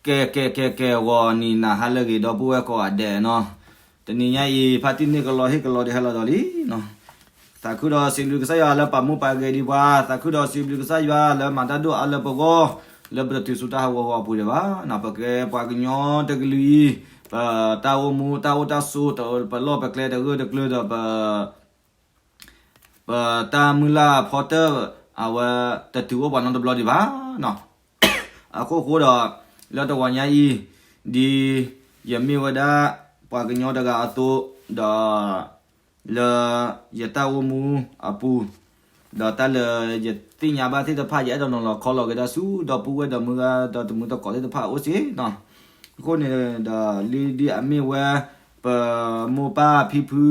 ကဲ ကဲ ကဲ ကဲ ဂီၤနံၤနၤဟါလၢအဂ့ၤ ဒီပုၢ်ဝဲၢ်ကိးဂၤဒဲးနီၤ, တနံၤညါအံၤ ဖါတံၢ်န့ၣ်ကလီၤဟ့ၣ်ကလီၤဒံးဟဲလီၤဒီးလံနီၤ, သးခုဒီးစံးဘျုးကစၢ်ယွၤလၢပာ်မူပာ်ဂဲၤဒံးပှၤ, သးခုဒီးစံးဘျုးကစၢ်ယွၤလၢမၤတၢ်ဒိၣ်အါလၢပဂီၢ်, လၢပတတုၤဆူတၢ်ဟးဂီၤဂီၤအပူၤဒံးဘၣ်နီၤ, ပကဲပှၤကညီတကလုာ်အံၤ, ပတၢ်အိၣ်မူတၢ်အိၣ်တၢ်ဆိး တပလီၢ်ပကျဲတဂၢၢ်တကျၢၤဒီးပ ပတၢ်မုၢ်လၢ်ဖီတၢၢ် အဝဲတတုၤအိၣ်ပှၤနီတဘျီဒံးဘၣ်နီၤ. အခိၣ်ဃိဒီး လၢတဂီၤညါအံၤ, ဒ်ယမ့ၢ်ဝဲဒၣ် ပှၤကညီတဂၤအသိး, ဒီးလၢယတၢ်အိၣ်မူအပူၤ, ဒီးတၢ်လၢယသ့ၣ်ညါဘၣ်သ့ၣ်တဖၣ် ယအဲၣ်ဒိးနီၤလီၤခီလီၤက့ၤဒၣ်ဆူ ဒီပုၢ်ဝဲၢ်ဒီးမုၢ်ဂၤဒီးတမုာ်တကိးသ့ၣ်တဖၣ်အအိၣ်စ့ၢ်နီၤ. အဃိန့ၣ်ဒီး လၢဒ်အမ့ၢ်ဝဲ ပမိၢ်ပၢ်ဖံဖု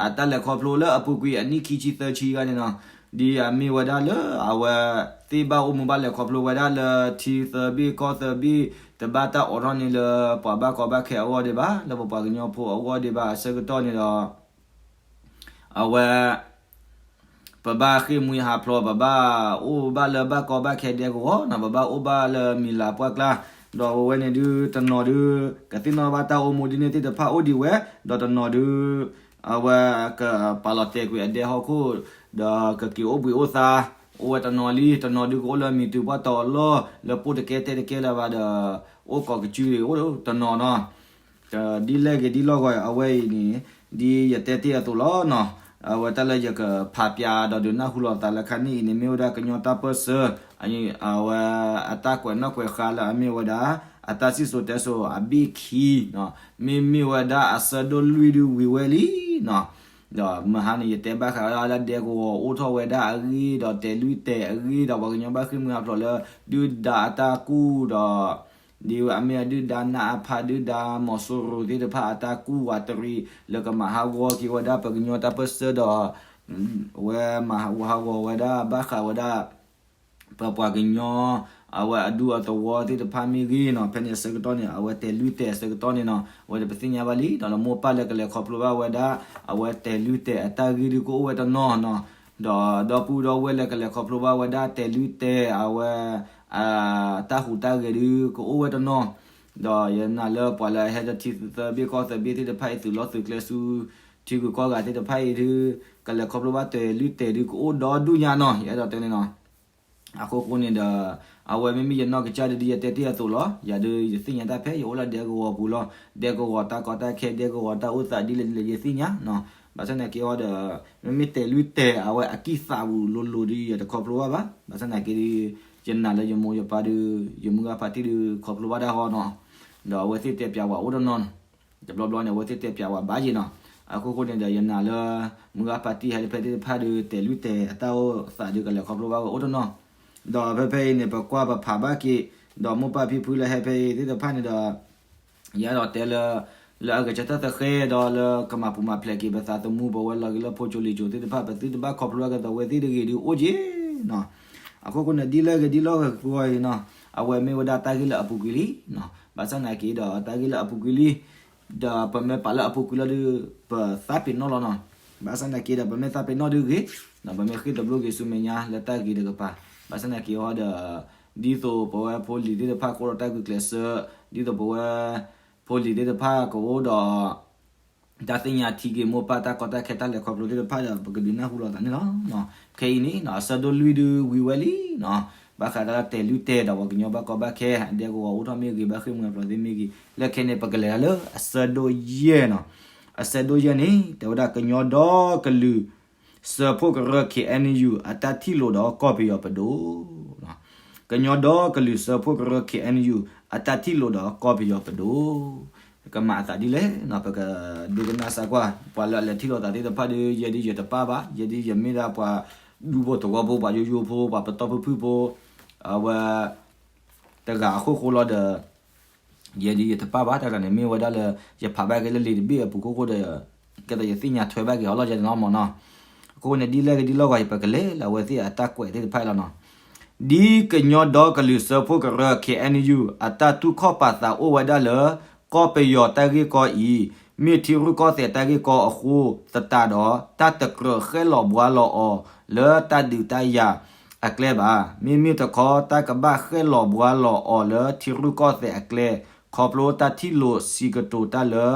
အတၢ်လဲၤခီဖျိလၢအပူၤကွံာ်အနံၣ်ခံဆံသၢဆံဂၤန့ၣ်နီၤ, ဒ်အမ့ၢ်ဝဲဒၣ်လၢအဝဲသ့ၣ်ဘၣ်အိၣ်မူဘၣ်လဲၤခီဖျိဝဲဒၣ်လၢ ထံသၢဘ့ၣ်ကီၢ်သၢဘ့ၣ်, တဘၣ်တၢ်အိးထီၣ်န့ၢ်လၢပှၤဘၣ်ကီဘၣ်ခဲအဂီၢ်ဒံးဘၣ်, လၢပပှၤကညီဖိအဂီၢ်ဒံးဘၣ်အဆၢကတီၢ်န့ၣ်ဒီး အဝဲ ပဘၣ်ဃ့ၢ်မှံဟးဖျိး ပဘၣ်အိၣ်ဘၣ်လၢဘၣ်ကီဘၣ်ခဲဒဲကဝီၤနီၤ, ပဘၣ်အိၣ်ဘၣ်လၢမံၤလၤပှၢ်ကျါ, ဒီးအဝဲန့ၣ်ဒုးတနီၤဒုး ကသ့ၣ်နီၣ်ဘၣ်တၢ်အိၣ်မူဒ်န့ၣ်သ့ၣ်တဖၣ်အိၣ်ဒံးဝဲ, ဒီးတနီၤဒုး အဝဲကပာ်လီၤတဲာ်ကွံာ်အဒဲဟီၣ်ခိၣ်, ဒီးကက့ၤအိၣ်ဘှံးအိၣ်သါ, အိၣ်ဝဲတနီၤလံ, တနီၤဒုးကအိၣ်လၢမံၤတုၤပှၢ်တီၤအလီၢ် လၢပိၢ်တကဲတဲတကဲလၢၤဘၣ်ဒီး အိၣ်ကိးကစုၤအိၣ်တနီၤနီၤ ဒ်လဲၣ်ဂ့ၤဒ်လီၢ်ဂီၤ အဝဲအံၤန့ၣ် ဒ်ယတဲတ့ၢ်အသိးလီၤနီၤ, အဝဲတၢ်လၢယကဖးပၠးဒီးဒုးနၢ်ဟူလိာ်သးလၢခါန့ၣ်အံၤန့ၣ် မ့ၢ်ဝဲဒၣ်ကညီတၢ်ပၢၢ်ဆၢ, အဝဲအတၢ်ကွဲးနီၣ်ကွဲးဃါလၢအမ့ၢ်ဝဲဒၣ် အတၢ်စံၣ်စိၤတဲစိၤအဘ့ၣ်ခံနီၤ, မ့မ့ၢ်ဝဲဒၣ်အဆၢဒိၣ်လွံၢ်ဒုးဝံၤဝဲလံနီၤ, ဒီးမဟါန့ၣ် ယတဲဘၣ်ဃးဝဲဒၣ်လၢဒဲကဝီၤအိၣ်ထီၣ်ဝဲဒၣ်အဂ့ၢ် ဒီးတဲာ်လွံၢ်တဲာ်အဂ့ၢ် ဒီးပှၤကညီဘၣ်ဃ့ၢ်မှံဟးဖျိးလၢ ဒုၣ်ဒါအတၢ်ကူၣ်ဒီး ဒ်အမ့ၢ်ဒုၣ်ဒါနးအဖး ဒုၣ်ဒါမီၤစိရိၤသ့ၣ်တဖၣ်အတၢ်ကူၣ်ဝးတရံး လၢကမၤဟးဂီၤက့ၤဝဲဒၣ်ပှၤကညီတၢ်ပၢၢ်ဆၢဒီး ဝဲမၤဟးဂီၤဝဲဒၣ် ဘၣ်ဃးဝဲဒၣ် ပပှၤကညီ အဝဲအဒူအသဝီသ့ၣ်တဖၣ်မ့ၢ်ဂ့ၤနီၤ, ဖဲန့ၣ်အဆၢကတီၢ်န့ၣ် အဝဲတဲာ်လွံၢ်တဲာ်အဆၢကတီၢ်န့ၣ်နီၤ အဝဲဒၣ်ပသ့ၣ်ညါဘၣ်လံ ဒီးလၢမိၢ်ပၢ်လၢကလဲၤခီဖျိဘၣ်ဝဲဒၣ် အဝဲတဲာ်လွံၢ်တဲာ်အတၢ်ဂ့ၢ်ဒုးကအိၣ်ဝဲတနီၤနီၤ, ဒီးဒီပုၢ်ဒီဝဲၢ်လၢကလဲၤခီဖျိဘၣ်ဝဲဒၣ်တဲာ်လွံၢ်တဲာ် အဝဲ တၢ်ဟူးတၢ်ဂဲၤဒုးကအိၣ်ဝဲတနီၤ, ဒီးယနာ်လၢပှၤလၢအဟဲဒီးထံသၢဘ့ၣ်ကီၢ်သၢဘ့ၣ်သ့ၣ်တဖၣ်အံၤ သုးလီၢ်သုးကျဲဆူ ထံဂုၤကီၢ်ဂၤသ့ၣ်တဖၣ်အံၤဒုး ကလဲၤခီဖျိဘၣ်တဲာ်လွံၢ်တဲာ်ဒုးကအိၣ်ဒီဒူၣ်ညါနီၤ, ယအဲၣ်ဒိးတဲန့ၣ်နီၤ. အဃိဃိန့ၣ်ဒီး အဝဲမ့မ့ၢ်ယနီၢ်ကစၢ်ဒုး ဒ်ယတဲတ့ၢ်အသိးလီၤ, ယၤဒုးယသ့ၣ်ညါတၢ်ဖဲယအိၣ်လၢဒဲကဝီၤပူၤလီၤ, ဒဲကဝီၤတၢ်ကီတၢ်ခဲ ဒဲကဝီၤတၢ်အိၣ်သးဒ်လဲၣ်ဒ်လဲၣ်ယသ့ၣ်ညါနီၤ, ဘၣ်ဆၣ်သနာ်က့ဒီး မ့မ့ၢ်တဲာ်လွံၢ်တဲာ် အဝဲအကံၢ်သးပူၤလိၤလိၤဒုး ယတခီဖျိဘၣ်ဘၣ်, ဘၣ်ဆၣ်သနာ်က့ဒီး ယနာ်လၢယမိၢ်ယပၢ်ဒုး ယမုၢ်ဂၤဖါတံၢ်ဒုးခီဖျိဘၣ်တၢ်ဃီနီၤ, ဒီးအဝဲသ့ၣ်တဲပၠးဝဲအိၣ်တနီၤ တဘျီဘျီန့ၣ် အဝဲသ့ၣ်တဲပၠးဝဲဘၣ်ယံၤနီၤ, အခိၣ်ဃိန့ၣ်ဒီး ယနာ်လၢ မုၢ်ဂၤဖါတံၢ်ဟဲလၢဖဲသ့ၣ်တဖၣ်ဒုး တဲာ်လွံၢ်တဲာ်အတၢ်အိၣ်သးဒုးကလဲၤခီဖျိဘၣ်ဝဲအိၣ်တနီၤ, ဒီးဖဲဖဲအံၤန့ၣ် ပကွၢ်ပဖးဘၣ်က့ၤ ဒီးမိၢ်ပၢ်ဖံဖုလၢဟဲဖဲအံၤသ့ၣ်တဖၣ်န့ၣ်ဒီး ယအဲၣ်ဒိးတဲလၢ လၢအဂဲၤဆၢထၢၣ်သဃဲဒီးလၢကမၤပူၤမၤဖျဲးက့ၤပသးသမူ ပဝဲလီၤက့ၤလၢဖိကၠိလံာ်ကၠိသ့ၣ်တဖၣ် ပသုတဘၣ်ခီဖျိက့ၤသးဝဲသ့ၣ်တဂ့ၤဒုးအိၣ်က့ၤနီၤ, အခိၣ်ဃိန့ၣ် ဒ်လဲၣ်ဂ့ၤဒ်လီၢ်ဂီၤအံၤနီၤ, အဝဲမ့ၢ်ဝဲဒၣ်တၢ်ဂ့ၢ်လၢအပူၤကွံာ်လံနီၤ, ဘၣ်ဆၣ်သနာ်က့ဒီး တၢ်ဂ့ၢ်လၢအပူၤကွံာ်လံ ဒီးပမ့ၢ်ပာ်လၢအပူၤကွံာ်လီၤဒုး ပသးပ့ၤနီၣ်လီၤနီၤ, ဘၣ်ဆၣ်သနာ်က့ဒီး ပမ့ၢ်သးပ့ၤနီၣ်ဒုးဂ့ၤ, ဒီးပမ့ၢ်ဃ့ၢ်တဘျုးဂ့ၤဆူမဲာ်ညါလၢတၢ်ဂ့ၤတကပၤ, ဘၣ်ဆၣ်သနာ်က့အီၤဒီး ဒ်သိးပဝဲဖိလံၤသ့ၣ်တဖၣ်ကအိၣ်ဒီးတၢ်ဂုာ်ကျဲးစၢး, ဒ်သိးပဝဲ ဖိလံၤသ့ၣ်တဖၣ်ကအိၣ်ဒီး တၢ်သ့ၣ်ညါထံက့ၤမိၢ်ပၢ်တၢ်ကီတၢ်ခဲတၢ်လဲၤခီဖျိသ့ၣ်တဖၣ်ဒီး ပကဒုးနၢ်ဟူလိာ်သးန့ၣ်လီၤ. ခဲအံၤန့ၣ် အဆၢဒိၣ်လွံၢ်ဒုးဝံၤဝဲလံနီၤ, ဘၣ်ဃးဒီးတဲာ်လွံၢ်တဲာ်ဒီးပှၤကညီဘၣ်ကီဘၣ်ခဲ ဒဲကဝီၤအိၣ်ထီၣ်မ့ၢ်ဂ့ၤ ဘၣ်ဃ့ၢ်မှံဟးဖျိးသ့ၣ်မ့ၢ်ဂ့ၤ, လၢခဲအံၤန့ၣ် ပကလဲၤတၢ်လၢအဆၢဒိၣ်ယဲၢ်နီၤ, အဆၢဒိၣ်ယဲၢ်န့ၣ် တဲဝဲဒၣ်ကညီဒီကလုာ် စၢဖှိၣ်ကရၢ K N U အတၢ်ထံၣ်လိာ်ဒီးကီၢ်ပယီၤပဒိၣ် ကညီဒီကလုာ်စၢဖှိၣ်ကရၢ K N U အတၢ်ထံၣ်လိာ်ဒီးကီၢ်ပယီၤပဒိၣ်, ကမၤအသးဒ်လဲၣ်နီၤ, ပကဒိကနၣ်စၢ်ကွၢ် ပှၤလၢအလဲၤထံၣ်လိာ်သးသ့ၣ်တဖၣ်ဒီး ယဲဒုးယတပၣ်ဘၣ်, ယဲဒုးယမ့ၢ်ဒၣ်ပှၤဒူဖိသဝီဖိ ပှၤယိယိဖိ ပှၤပတီၢ်ဖုၣ်ဖုၣ်ဖိ အဝဲ တဂၤအခိၣ်ဃိလီၤဒီး ယဲဒုးယတပၣ်ဘၣ် တၢ်တဂၤန့ၣ် မ့ၢ်ဝဲဒၣ်လၢ ယဖးဘၣ်က့ၤလၢလံာ်တဘ့ၣ်အပူၤခိၣ်ဃိဒီး ကဲသိးယသ့ၣ်ညါထွဲဘၣ်က့ၤအီၤလီၤ ယဲန့ၣ်လီၤမ့ၢ်နီၤ, အဃိန့ၣ် ဒ်လဲၣ်ဂ့ၤဒ်လီၢ်ဂီၤအံၤ ပကလဲၤလၢအဝဲသ့ၣ်အတၢ်ကွဲးသ့ၣ်တဖၣ်အံၤလီၤနီၤ, ဒ်ကညီဒီကလုာ်စၢဖှိၣ်ကရၢ K N U အတၢ်တူၢ်ခီၣ်ပာ်သးအိၣ်ဝဲဒၣ်လၢ ကီၢ်ပယီၤတၢ်ဂ့ၢ်ကီအံၤ မ့ၢ်ထံရူၢ်ကီၢ်သဲးတၢ်ဂ့ၢ်ကီအဃိသတးဒီး တၢ်တကြၢးဃဲလီၤဘှါလီၤအီၤ လၢတၢ်ဒုးတၢ်ယၤ အကျဲဘၣ်. မ့မ့ၢ်တခီ တၢ်ကဘၣ်ဃဲၣ်လီၤဘှါလီၤအီၤလၢထံရူၢ်ကီၢ်သဲးအကျဲ ခီဖျိတၢ်ထံၣ်လိာ်စံးကတိၤတၢ်လၢ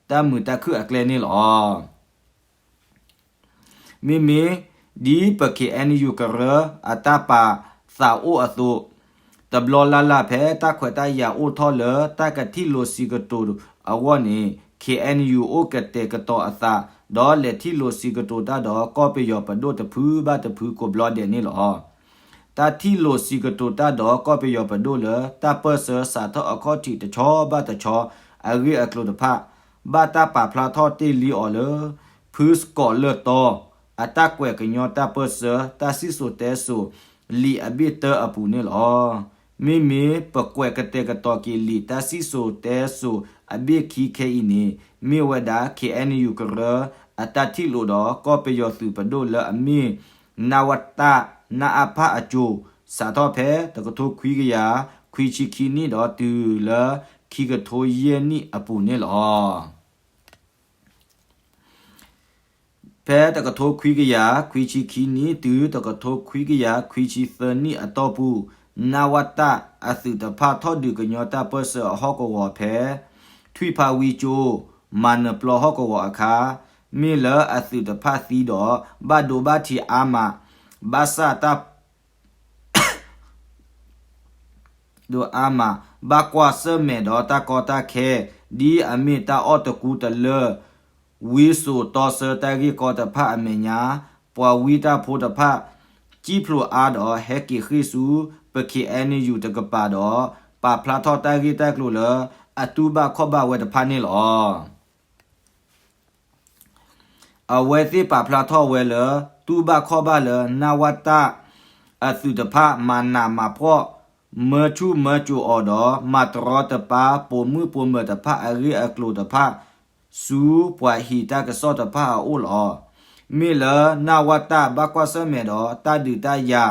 တၢ်မုာ်တၢ်ခုၣ်အကျဲန့ၣ်လီၤ. မ့မ့ၢ်ဒ်ပ ခ့ၣ်အဲၣ်ယူၣ် ကရၢအတၢ်ပာ်သးအိၣ်အသိး, တဘျီလၢ်လၢ်ဖဲတၢ်ခွဲးတၢ်ယာ်အိၣ်ထီၣ်လၢတၢ်ကထံၣ်လိာ်စံးကတိၤအဂီၢ်န့ၣ် ခ့ၣ်အဲၣ်ယူၣ် အိၣ်ကတဲာ်ကတီၤအသး ဒီးလဲၤထံၣ်လိာ်စံးကတိၤတၢ်ဒီးကီၢ်ပယီၤပဒိၣ်တဖုဘၣ်တဖုကိးဘျီဒဲးန့ၣ်လီၤ. တၢ်ထံၣ်လိာ်စံးကတိၤတၢ်ဒီးကီၢ်ပယီၤပဒိၣ်လၢတၢ်ပၢၢ်ဆၢစးထီၣ်အခီၣ်ထံးတဆီဘၣ်တဆီအဂ့ၢ်အကျိၤတဖၣ် ဘၣ်တၢ်ပာ်ဖျါထီၣ်တ့ၢ်လံအီၤလၢ ဖုစကီးလၢၢ်တီ အတၢ်ကွဲးကညီတၢ်ပၢၢ်ဆၢ တၢ်စံၣ်စိၤတဲစိၤ လံာ်အဘ့ၣ်တၢအပူၤန့ၣ်လီၤ. မ့မ့ၢ်ပကွဲးကတဲာ်ကတီၤက့ၤလံာ်တၢ်စံၣ်စိၤတဲစိၤအဘ့ၣ်ခံခဲအံၤန့ၣ် မ့ၢ်ဝဲဒၣ် ခ့ၣ်အဲၣ်ယူၣ် ကရၢအတၢ်ထံၣ်လိာ်ဒီးကီၢ်ပယီၤသုးပဒိၣ်လၢအမ့ၢ် နဝတ နအဖ အစိၤ စးထီၣ်ဖဲတကထိခွံကယၤခွံဆံခံနံၣ်ဒီးတုၤလၢခံကထိယဲၢ်နံၣ်အပူၤန့ၣ်လီၤ. ဖဲတကထိခွံကယၤခွံဆံခံနံၣ် တုၤတကထိခွံကယၤခွံဆံသၢနံၣ်အတီၢ်ပူၤ နဝတ အသုးတဖၣ်ထီၣ်ဒုးကညီတၢ်ပၢၢ်ဆၢအဟီၣ်ကဝီၤဖဲ ထွံၣ်ဖးဝံကၠိ မၤနၢၤပျီဟီၣ်ကဝီၤအခါ မ့ၢ်လၢအသုးတဖၣ်သံဒီး ဘၣ်ဒိဘၣ်ထံးအါမး, ဘၣ်ဆၣ်တၢ် ဒိအါမး ဘၣ်ကွၢ်ဆၢၣ်မဲာ်ဒီးတၢ်ကီတၢ်ခဲ ဒ်အမ့ၢ်တၢ်အီၣ်တကူတလၢၢ်, ဝံစိာ်တီဆၢတၢ်ဂ့ၢ်ကီတဖၣ်အမဲာ်ညါ, ပှၤဝံတၢ်ဖိတဖၣ် စံၣ်ဖျိးအါဒီးဟဲက့ၤဃ့ၢ်ဆူ ပ ခ့ၣ်အဲၣ်ယူၣ် တကပၤဒီး ပာ်ဖျါထီၣ်တၢ်ဂ့ၢ်တၢ်ကျိၤလၢ အတူၢ်ဘၣ်ခီၣ်ဘၣ်ဝဲတဖၣ်န့ၣ်လီၤ. အဝဲသ့ၣ်ပာ်ဖျါထီၣ်ဝဲလၢ တူၢ်ဘၣ်ခီၣ်ဘၣ်လၢ နဝတ အသုးတဖၣ် မၤနးမၤဖှီၣ် မၢဆူၣ်မၢစိၤအီၤဒီး မၤတရီတပါ ပိာ်မုၣ်ပိာ်မၢၤတဖၣ်အဂ့ၢ်အကျိၤတဖၣ် ဆူပှၤဟံးတၢ်ကစီၣ်တဖၣ်အအိၣ်လီၤ. မ့ၢ်လၢ နဝတ ဘၣ်ကွၢ်ဆၢၣ်မဲာ်ဒီး တၢ်ဒုးတၢ်ယၤ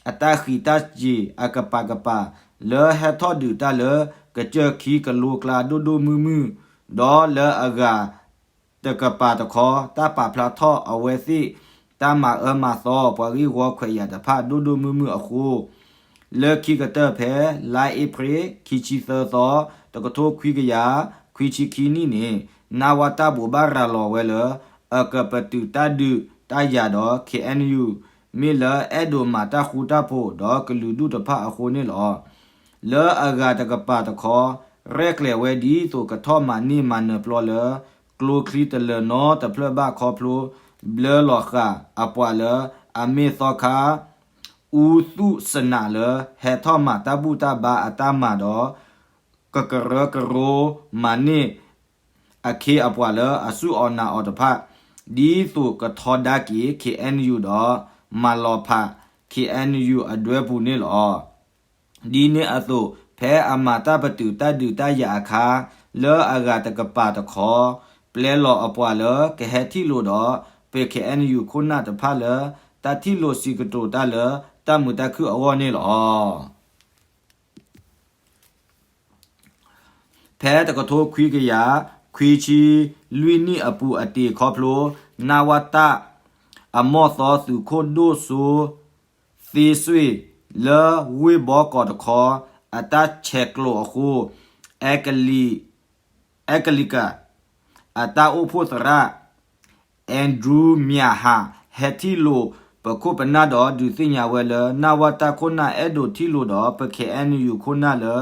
အတၢ်ဃံးတၢ်စ့ၤအကပၤကပၤ လၢဟဲထီၣ်ဒုးတၢ်လၢ ကစၢၢ်ခံကလိကျါဒိၣ်ဒိၣ်မုၢ်မုၢ်, ဒီးလၢအဂၤ တကပၤတခီ တၢ်ပာ်ဖျါထီၣ်အဝဲသ့ၣ် တၢ်မၤအၢမၤသီ ပှၤဂ့ၢ်ဝီခွဲးယာ်တဖၣ်ဒိၣ်ဒိၣ်မုၢ်မုၢ်အဃိ, လၢခံကတၢၢ်ဖဲ လါအ့ဖြ့ၣ် ခံဆံသၢသီ တကထိခွံကယၤခွံဆံခံနံၣ်န့ၣ် နဝတဘိးဘၣ်ရၤလီၤဝဲလၢ အကပတုာ်တၢ်ဒုးတၢ်ယၤဒီး ခ့ၣ်အဲၣ်ယူၣ် မ့ၢ်လၢအဲၣ်ဒိးမၤတၢ်ဃူတၢ်ဖိးဒီးကလုာ်ဒူၣ်တဖၣ်အဃိန့ၣ်လီၤ. လၢအဂၤတကပၤတခီ ရဲၣ်ကျဲၤဝဲဒ်သိးကထီၣ်မၤန့ၢ်မၤနၢၤပျီလၢ ကျိချံတလၢၤနီတဖျၢၣ်ဘၣ်ခီဖျိ ဘျၢလီၤဃာ်အပှၤလၢအမ့ၢ်သီခါ အူသူၣ်စနးလၢ ဟဲထီၣ်မၤတၢ်ဘူၣ်တၢ်ဘါအတၢ်မၤဒီး ကကရၢကရိမၤန့ၢ် အခ့အပှၤလၢအဆူၣ်အီၤနာ်အီၤတဖၣ် ဒ်သိးကထီဒါက့ၤ ခ့ၣ်အဲၣ်ယူၣ် ဒီးမၤလီၤဖး ခ့ၣ်အဲၣ်ယူၣ် အဒွဲပူၤန့ၣ်လီၤ. ဒ်န့ၣ်အသိး ဖဲအမၤတၢ်ပတုာ်တၢ်ဒုးတၢ်ယၤအခါ လၢအဂၤတကပၤတခီ ပျဲလီၤအပှၤလၢကဟဲထံၣ်လိာ်ဒီး ပ ခ့ၣ်အဲၣ်ယူၣ် ခိၣ်နၢ်တဖၣ်လၢ တၢ်ထံၣ်လိာ်စံးကတိၤတၢ်လၢ တၢ်မုာ်တၢ်ခုၣ်အဂီၢ်န့ၣ်လီၤ. ဖဲတကထိခွံကယၤခွံဆံလွံၢ်နံၣ်အပူၤအတ့ၢ်ခီဖျိ နဝတ အမီၢ်သီသုးခိၣ်ဒိၣ်စိ သ့စွ့ၣ် လၢဝ့ၢ်ဘီကီးတခီ အတၢ်ဆဲးကျိးအဃိ အဲကလံး အဲကလံးကး အတၢ်အိၣ်ဖှိၣ်သရၣ် Andrew Myanghar ဟဲထံၣ်လိာ်ပခိၣ်ပနၢ်ဒီး ဒုးသ့ၣ်ညါဝဲလၢ နဝတ ခိၣ်နၢ်အဲၣ်ဒိးထံၣ်လိာ်ဒီး ပ ခ့ၣ်အဲၣ်ယူၣ် ခိၣ်နၢ်လၢ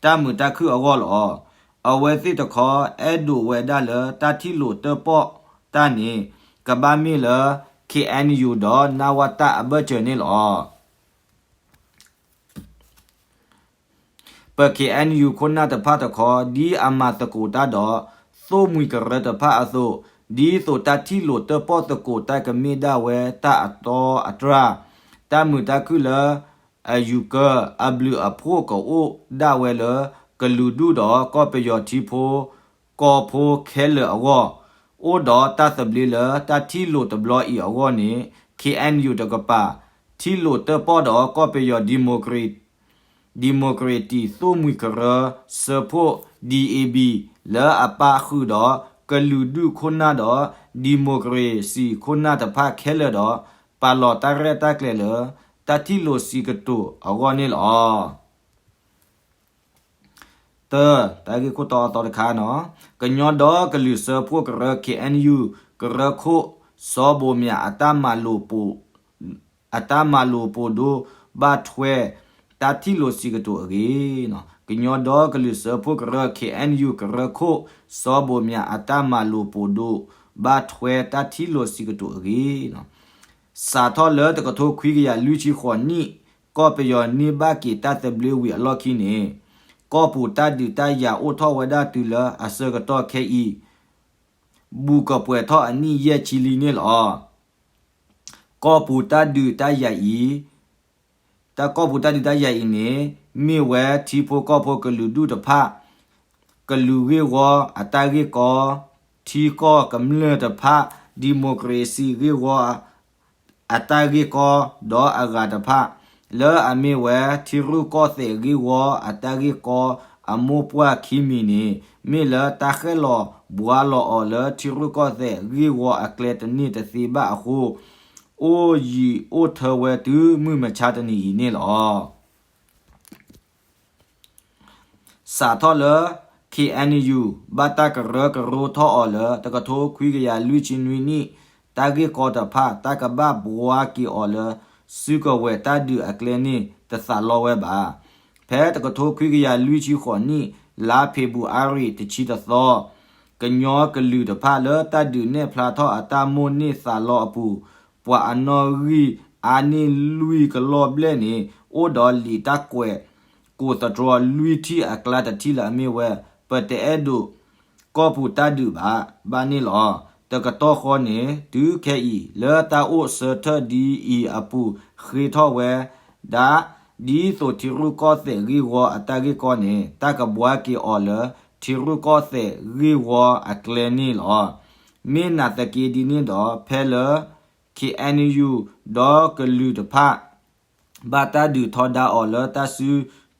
တၢ်မုာ်တၢ်ခုၣ်အဂီၢ်လီၤ. အဝဲသ့ၣ်တခီ အဲၣ်ဒိးဝဲဒၣ်လၢတၢ်ထံၣ်လိာ်တၢၣ်ပီၣ်တၢ်န့ၣ် ကဘၣ်မ့ၢ်လၢ ခ့ၣ်အဲၣ်ယူၣ် ဒီး နဝတ အဘၢၣ်စၢၤန့ၣ်လီၤ. ပ ခ့ၣ်အဲၣ်ယူၣ် ခိၣ်နၢ်တဖၣ်တခီ ဒ်အမၤသကိးတၢ်ဒီး သိၣ်မှံၤကရၢတဖၣ်အသိး, ဒ်သိးတၢ်ထံၣ်လိာ်တၢၣ်ပီၣ်သကိးတၢ်ကမ့ၢ်ဒၣ်ဝဲတၢ်အတီအတြၢ်, တၢ်မုာ်တၢ်ခုၣ်လၢ အယူၤကၢ အဘျုးအဖှိၣ်ကအိၣ်ဒၣ်ဝဲလၢ ကလုာ်ဒူၣ်ဒီးကီၢ်ပယီၤထံဖိ ကီၢ်ဖိခဲလၢာ်အဂီၢ်, အိၣ်ဒီးတၢ်သဘျ့လၢတၢ်ထံၣ်လိာ်တဘျီအံၤအဂီၢ်န့ၣ် ခ့ၣ်အဲၣ်ယူၣ် တကပၤ ထံၣ်လိာ်တၢၣ်ပီၣ်ဒီးကီၢ်ပယီၤ ဒံၣ်မိၣ်ကရ့ၣ်တံၣ်သိၣ်မှံၤကရၢ စၢဖှိၣ် DAB လၢအပာ်ဃုာ်ဒီးကလုာ်ဒူၣ်ခိၣ်နၢ်ဒီး ဒံၣ်မိၣ်ကရ့ၣ်စံၣ်ခိၣ်နၢ်တဖၣ်ခဲလၢာ်ဒီး ပာ်လီၤတၢ်ရဲၣ်တၢ်ကျဲၤလၢ တၢ်ထံၣ်လိာ်စံးကတိၤအဂီၢ်န့ၣ်လီၤ. တၢ, တၢ်ဂ့ၢ်ခိၣ်တီအသီတခါနီၤ, ကညီဒီကလုာ်စၢဖှိၣ်ကရၢ ခ့ၣ်အဲၣ်ယူၣ် ကရၢခိၣ် စီၤဘိၣ်မၠး အတၢ်မၤလိာ်ပိာ် အတၢ်မၤလိာ်ပိာ်ဒိၣ် ဘၣ်ထွဲ တၢ်ထံၣ်လိာ်စံးကတိၤအဂ့ၢ်, ကညီဒီကလုာ်စၢဖှိၣ်ကရၢ ခ့ၣ်အဲၣ်ယူၣ် ကရၢခိၣ် စီၤဘိၣ်မၠး အတၢ်မၤလိာ်ပိာ်ဒိၣ် ဘၣ်ထွဲတၢ်ထံၣ်လိာ်စံးကတိၤအဂ့ၢ် စးထီၣ်လၢတကထိခွံကယၤလွံၢ်ဆံဃိးနံၣ် ကီၢ်ပယီၤန့ၢ်ဘၣ်က့ၤတၢ်သဘျ့ဝံၤအလီၢ်ခံန့ၣ်, ကီၢ်ပူၤတၢ်ဒုးတၢ်ယၤအိၣ်ထီၣ်ဝဲဒၣ်တုၤလၢအဆၢကတီၢ်ခဲအံၤ ဘူးကပှဲၤထီၣ်အနံၣ်ယဲၢ်ဆံလံန့ၣ်လီၤ. ကီၢ်ပူၤတၢ်ဒုးတၢ်ယၤအံၤ, တၢ်ကီၢ်ပူၤတၢ်ဒုးတၢ်ယၤအံၤန့ၣ် မ့ၢ်ဝဲထံဖိကီၢ်ဖိကလုာ်ဒူၣ်တဖၣ် ကလုာ်ဂ့ၢ်ဝီအတၢ်ဂ့ၢ်ကီ, ထံကီၢ်ကမျၢၢ်တဖၣ် democracy ဂ့ၢ်ဝီ အတၢ်ဂ့ၢ်ကီ ဒီးအဂၤတဖၣ် လၢအမ့ၢ်ဝဲထံရူၢ်ကီၢ်သဲးဂ့ၢ်ဝီအတၢ်ဂ့ၢ်ကီ အမိၢ်ပှၢ်ခံမံၤန့ၣ် မ့ၢ်လၢတၢ်ဃဲၣ်လီၤဘှါလီၤအီၤလၢထံရူၢ်ကီၢ်သဲးဂ့ၢ်ဝီအကျဲတန့ၢ်တသ့ဘၣ်အဃိ အိၣ်ယံာ်အိၣ်ထၢဝဲတုၤမုၢ်မဆါတနံၤအံၤန့ၣ်လီၤ. စးထီၣ်လၢ ခ့ၣ်အဲၣ်ယူၣ် ဘၣ်တၢ်ကရၢကရိထီၣ်အီၤလၢ တကထိခွံကယၤလွံၢ်ဆံနွံနံၣ် တၢ်ဂ့ၢ်ကီတဖၣ် တၢ်ကဘၣ်ဘှါက့ၤအီၤလၢ စုကဝဲၤတၢ်ဒုးအကျဲန့ၣ် တသးလီဝဲဘၣ်. ဖဲတကထိခွံကယၤလွံၢ်ဆံဃိးနံၣ် လါဖ့ၤဘြူၤအါရံၤတဆံတသီ ကညီကလုာ်တဖၣ်လၢတၢ်ဒုးနဲၣ်ဖျါထီၣ်အတၢ်မိၣ်န့ၢ်သးလီအပူၤ ပှၤအနီၣ်ဂံၢ်အါန့ၢ်လွံၢ်ကလီၢ်ဘျဲၣ်န့ၣ် အိၣ်ဒီးလံာ်တၢ်ကွဲး ကိးသတြီၤလွံၢ်ထံၣ်အကျါတထံၣ်လၢအမ့ၢ်ဝဲ ပတအဲၣ်ဒိး ကီၢ်ပူၤတၢ်ဒုးဘၣ် ဘၣ်န့ၣ်လီၤ. တကတီၢ်ဃီန့ၣ် တုၤခဲအံၤ လၢတၢ်အိၣ်ဆၢထၢၣ်ဒ်အံၤအပူၤ ဃ့ထီၣ်ဝဲဒၣ် ဒ်သိးထံရူၢ်ကီၢ်သဲးဂ့ၢ်ဝီအတၢ်ဂ့ၢ်ကီန့ၣ် တၢ်ကဘှါက့ၤအီၤလၢ ထံရူၢ်ကီၢ်သဲးဂ့ၢ်ဝီအကျဲန့ၣ်လီၤ. မ့ၢ်နာ်သက့ဒ်န့ၣ်ဒီး ဖဲလၢ ခ့ၣ်အဲၣ်ယူၣ် ဒီကလုာ်တဖၣ် ဘၣ်တၢ်ဒုးထီဒါအီၤလၢတၢ်စု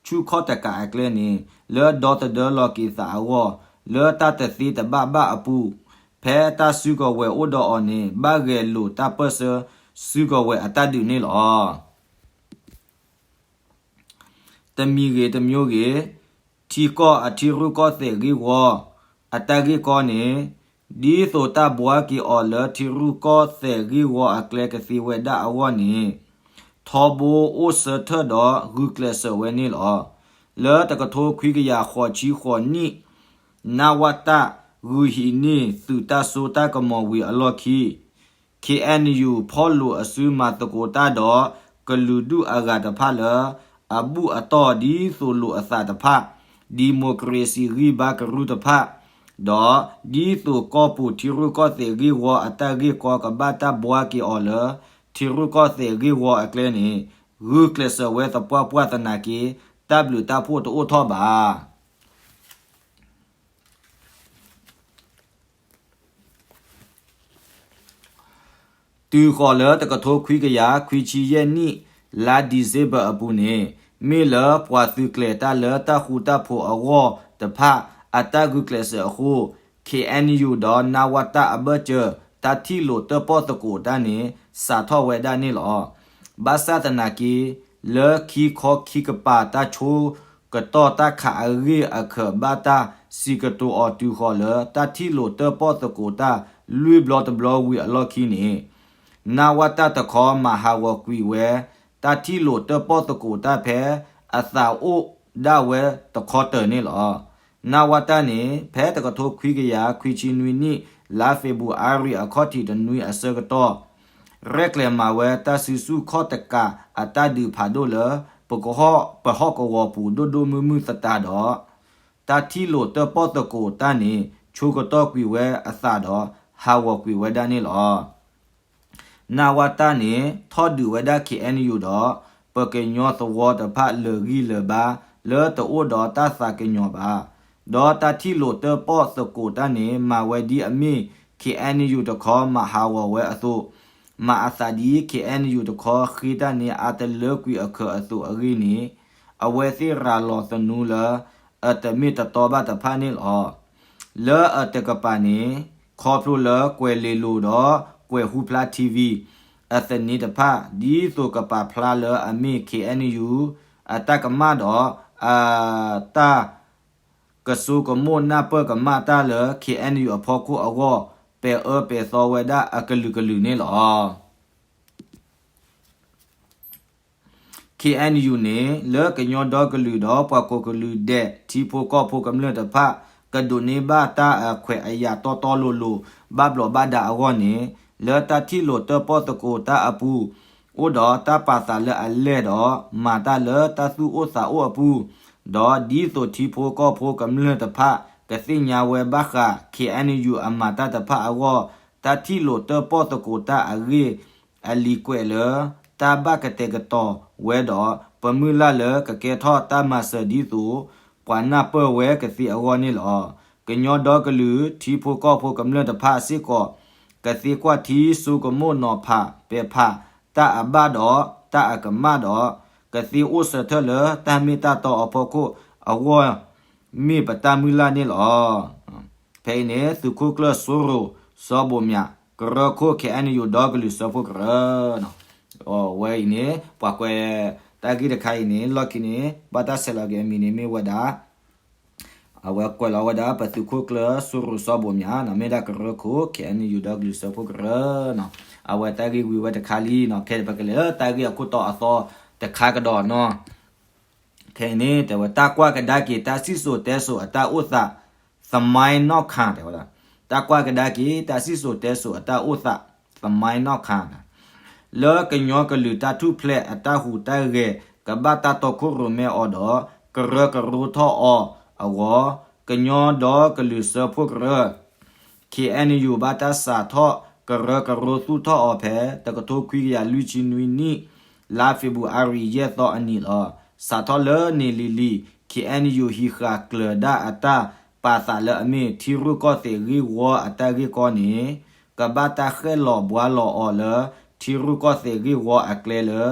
ဆူၣ်ခီၣ်တကးအကျဲန့ၣ် လၢဒီသဒၢလီၤက့ၤသးအဂီၢ် လၢတၢ်တသ့တဘၣ်ဘၣ်အပူၤ ဖဲတၢ်စုကဝဲၤအိၣ်ဒီးအီၤန့ၣ် ဘၣ်ဂဲၤလိာ်တၢ်ပၢၢ်ဆၢစုကဝဲၤအတၢ်ဒုးန့ၣ်လီၤ. တမံၤဂ့ၤတမံၤဂ့ၤ ထံကီၢ်အထံရူၢ်ကီၢ်သဲးဂ့ၢ်ဝီ အတၢ်ဂ့ၢ်ကီန့ၣ် ဒ်သိးတၢ်ဘှါက့ၤအီၤလၢထံရူၢ်ကီၢ်သဲးဂ့ၢ်ဝီအကျဲကသ့ဝဲဒၣ်အဂီၢ်န့ၣ် ထီဘိအိၣ်ဆၢထၢၣ်ဒီးဂုာ်ကျဲးစၢးဝဲန့ၣ်လီၤ. လၢတကထိခွံကယၤဃိးဆံဃိးနံၣ် နဝတ ဂုာ်ဟံးန့ၢ်သုးတၢ်စိတၢ်ကမီၤဝံၤအလီၢ်ခံ ခ့ၣ်အဲၣ်ယူၣ် ဖီၣ်လိာ်အစုမၤသကိးတၢ်ဒီး ကလုာ်ဒူၣ်အဂၤတဖၣ်လၢ အဘူၣ်အတီၢ်ဒ်သိးလိာ်အသးတဖၣ်, ဒံၣ်မိၣ်ခြ့ၣ်စံၣ်ဂံၢ်ဘါကရူၢ်တဖၣ်, ဒီးဒ်သိးကီၢ်ပူၤထံရူၢ်ကီၢ်သဲးဂ့ၢ်ဝီအတၢ်ဂ့ၢ်ကီကဘၣ်တၢ်ဘှါက့ၤအီၤလၢ ထံရူၢ်ကီၢ်သဲးဂ့ၢ်ဝီအကျဲန့ၣ် ဂုာ်ကျဲးစၢးဝဲသပှၢ်ပှၢ်သနာ်က့ တၢ်ဘျုးတၢ်ဖှိၣ်တအိၣ်ထီၣ်ဘၣ်. တုၤဃီၤလၢတကထိခွံကယၤခွံဆံယဲၢ်နံၣ် လါဒံၣ်စ့ဘၢၣ်အပူၤန့ၣ် မ့ၢ်လၢပှၤသုးကျဲၤတၢ်လၢတၢ်ဃူတၢ်ဖိးအဂီၢ်တဖၣ် အတၢ်ဂုာ်ကျဲးစၢးအဃိ ခ့ၣ်အဲၣ်ယူၣ် ဒီး နဝတ အဘၢၣ်စၢၤ တၢ်ထံၣ်လိာ်တၢၣ်ပီၣ်သကိးတၢ်န့ၣ် စးထီၣ်ဝဲဒၣ်န့ၣ်လီၤ. ဘၣ်ဆၣ်သနာ်က့ လၢခံခီခံကပၤတၢ်ဆိကတီၢ်တၢ်ခးအဂ့ၢ်အခၢးဘၣ်တၢ်စံးကတိၤအီၤတုၤဃီၤလၢ တၢ်ထံၣ်လိာ်တၢၣ်ပီၣ်သကိးတၢ်လွံၢ်ဘျီတဘျီဝံၤအလီၢ်ခံန့ၣ် နဝတ တခီမၤဟးဂီၤကွံာ်ဝဲ တၢ်ထံၣ်လိာ်တၢၣ်ပီၣ်သကိးတၢ်ဖဲအသးအိၣ်ဒၣ်ဝဲတခီတၢၤန့ၣ်လီၤ. နဝတ န့ၣ် ဖဲတကထိခွံကယၤခွံဆံနွံနံၣ် လါဖ့ၤဘြူၤအါရံၤအခီၣ်ထံးတနွံအဆၢကတီၢ် ရဲၣ်ကျဲၤမၤဝဲတၢ်စုဆူၣ်ခီၣ်တကးအတၢ်ဒုးဖးဒိၣ်လၢ ပကဟီၣ် ပဟီၣ်ကဝီၤပူၤဒိၣ်ဒိၣ်မုၢ်မုၢ်သတးဒီး တၢ်ထံၣ်လိာ်တၢၣ်ပီၣ်သကိးတၢ်န့ၣ် ဆိကတီၢ်ကွံာ်ဝဲအသးဒီး ဟးဂီၤကွံာ်ဝဲဒၣ်န့ၣ်လီၤ. နဝတ န့ၣ် ထီၣ်ဒုးဝဲဒၣ် ခ့ၣ်အဲၣ်ယူၣ် ဒီး ပကညီသဝီတဖၣ်လၢာ်ဂံၢ်လၢာ်ဘါ လၢတအိၣ်ဒီးတၢ်သးကညီၤဘၣ်. ဒီးတၢ်ထံၣ်လိာ်တၢၣ်ပီၣ်သကိးတၢ်န့ၣ် မၤဝဲဒ်အမ့ၢ် ခ့ၣ်အဲၣ်ယူၣ် တခီမၤဟးဂီၤဝဲအသိး, မၤအသးဒ် ခ့ၣ်အဲၣ်ယူၣ် တခီဃ့တၢ်န့ၣ် အါတလၢကွံာ်အခၢးအသိးအဂ့ၢ်န့ၣ် အဝဲသ့ၣ်ရၤလီၤသနူလၢ အတမ့ၢ်တတီဘၣ်တဖၣ်န့ၣ်လီၤ. လၢအတကပၤန့ၣ် ခီဖျိလၢကွဲၤလ့လိၤဒီးကွဲၤဟူဖျါ ထံဝံၤ အသန့ၤတဖၣ် ဒ်သိးကပာ်ဖျါလၢအမ့ၢ် KNU အတၢ်ကမၣ်ဒီး အတၢ် ကစိကမိၣ်နၢ်ပၢၢ်ကမၣ်တၢ်လၢ KNU အဖီခိၣ်အဂီၢ် ပဲာ်အၢပဲာ်သီဝဲဒၣ်အကလုာ်ကလုာ်န့ၣ်လီၤ. KNU န့ၣ် လၢကညီဒီကလုာ်ဒီးပှၤကိးကလုာ်ဒဲး ထံဖိကီၢ်ဖိကမျၢၢ်တဖၣ် ကဒိးန့ၢ်ဘၣ်တၢ်အခွဲးအယာ်တီတီလိၤလိၤ ဘၣ်ဘျီးဘၣ်ဒါအဂီၢ်န့ၣ် လၢတၢ်ထံၣ်လိာ်တၢၣ်ပီၣ်သကိးတၢ်အပူၤ အိၣ်ဒီးတၢ်ပာ်သးလၢအလဲၢ်ဒီး မၤတၢ်လၢတၢ်သူၣ်အိၣ်သးအိၣ်အပူၤ, ဒီးဒ်သိးထံဖိကီၢ်ဖိကမျၢၢ်တဖၣ် ကသ့ၣ်ညါဝဲဘၣ်ဃး KNU အမၤတၢ်တဖၣ်အဂီၢ် တၢ်ထံၣ်လိာ်တၢၣ်ပီၣ်သကိးတၢ်အဂ့ၢ် အလံာ်ကွဲးလၢ တၢ်ဘၣ်ကတဲာ်ကတီၤဝဲဒီး ပမုၢ်လၢ်လၢကကဲထီၣ်တၢ်မၤစၢၤဒ်သိး ပှၤနၢ်ပၢၢ်ဝဲကသ့အဂီၢ်န့ၣ်လီၤ. ကညီဒီကလုာ် ထံဖိကီၢ်ဖိကမျၢၢ်တဖၣ်စ့ၢ်ကီး ကသ့ကွၢ်ထံဆိကမိၣ်နီၤဖးပဲာ်ဖး တၢ်အဘၣ်ဒီးတၢ်အကမၣ်ဒီး ကသ့အိၣ်ဆၢထၢၣ်လၢတၢ်မ့ၢ်တၢ်တီအဖီခိၣ်အဂီၢ် မ့ၢ်ပတၢ်မုၢ်လၢ်န့ၣ်လီၤ. ဖဲအံၤန့ၣ် သုးခိၣ်ကျၢၢ်စိရိၤ စီၤဘိၣ်မၠး ကရၢခိၣ် KNU ဒီကလုာ်စၢဖှိၣ်ကရၢ အဝဲအံၤန့ၣ် ပှၤကွဲးတၢ်ဂ့ၢ်တခါအံၤန့ၣ် လီၢ်ခံန့ၣ် ဘၣ်တၢ်ဆဲးလီၤက့ၤအမံၤန့ၣ်မ့ၢ်ဝဲဒၣ် အဝဲကွဲးလီၤဝဲဒၣ် ပသုးခိၣ်ကျၢၢ်စိရိၤစီၤဘိၣ်မၠး မ့ၢ်ဒၣ်ကရၢခိၣ် KNU ဒီကလုာ်စၢဖှိၣ်ကရၢ အဝဲတၢ်ဂ့ၢ်ဝံၤဝဲတခါလံနီၤ. ခဲအံၤပကလဲၤလၢတၢ်ဂ့ၢ်အခိၣ်တီအသီတခါကဒီးနီၤ. ခဲအံၤန့ၣ် တဲဝဲ တၢ်ကွၢ်ကဒါက့ၤ တၢ်စံၣ်စိၤတဲစိၤအတၢ်အိၣ်သး သမိုင်းနောက်ခံ တဲဝဲဒၣ် တၢ်ကွၢ်ကဒါက့ၤ တၢ်စံၣ်စိၤတဲစိၤအတၢ်အိၣ်သး သမိုင်းနောက်ခံ လၢကညီကလုာ်တၢ်ထူၣ်ဖျဲးအတၢ်ဟူးတၢ်ဂဲၤ ကဘၣ်တၢ်တီခိၣ်ရိၣ်မဲအီၤဒီး ကရၢကရိထီၣ်အီၤအဂီၢ် ကညီဒီကလုာ်စၢဖှိၣ်ကရၢ KNU ဘၣ်တၢ်စးထီၣ်ကရၢကရိသူၣ်ထီၣ်အီၤဖဲ တကထိခွံကယၤလွံၢ်ဆံနွံနံၣ် လါဖ့ၤဘြူၤအါရံၤ ယဲၢ်သီအနံၤလီၤ. စးထီၣ်လၢန့ၣ်လံၤလံၤ KNU ဟံးဃာ်ကျၢၤဒၣ်အတၢ်ပာ်သးလၢအမ့ၢ် ထံရူၢ်ကီၢ်သဲးဂ့ၢ်ဝီအတၢ်ဂ့ၢ်ကီန့ၣ် ကဘၣ်တၢ်ဃဲၣ်လီၤဘှါလီၤအီၤလၢ ထံရူၢ်ကီၢ်သဲးဂ့ၢ်ဝီအကျဲလၢ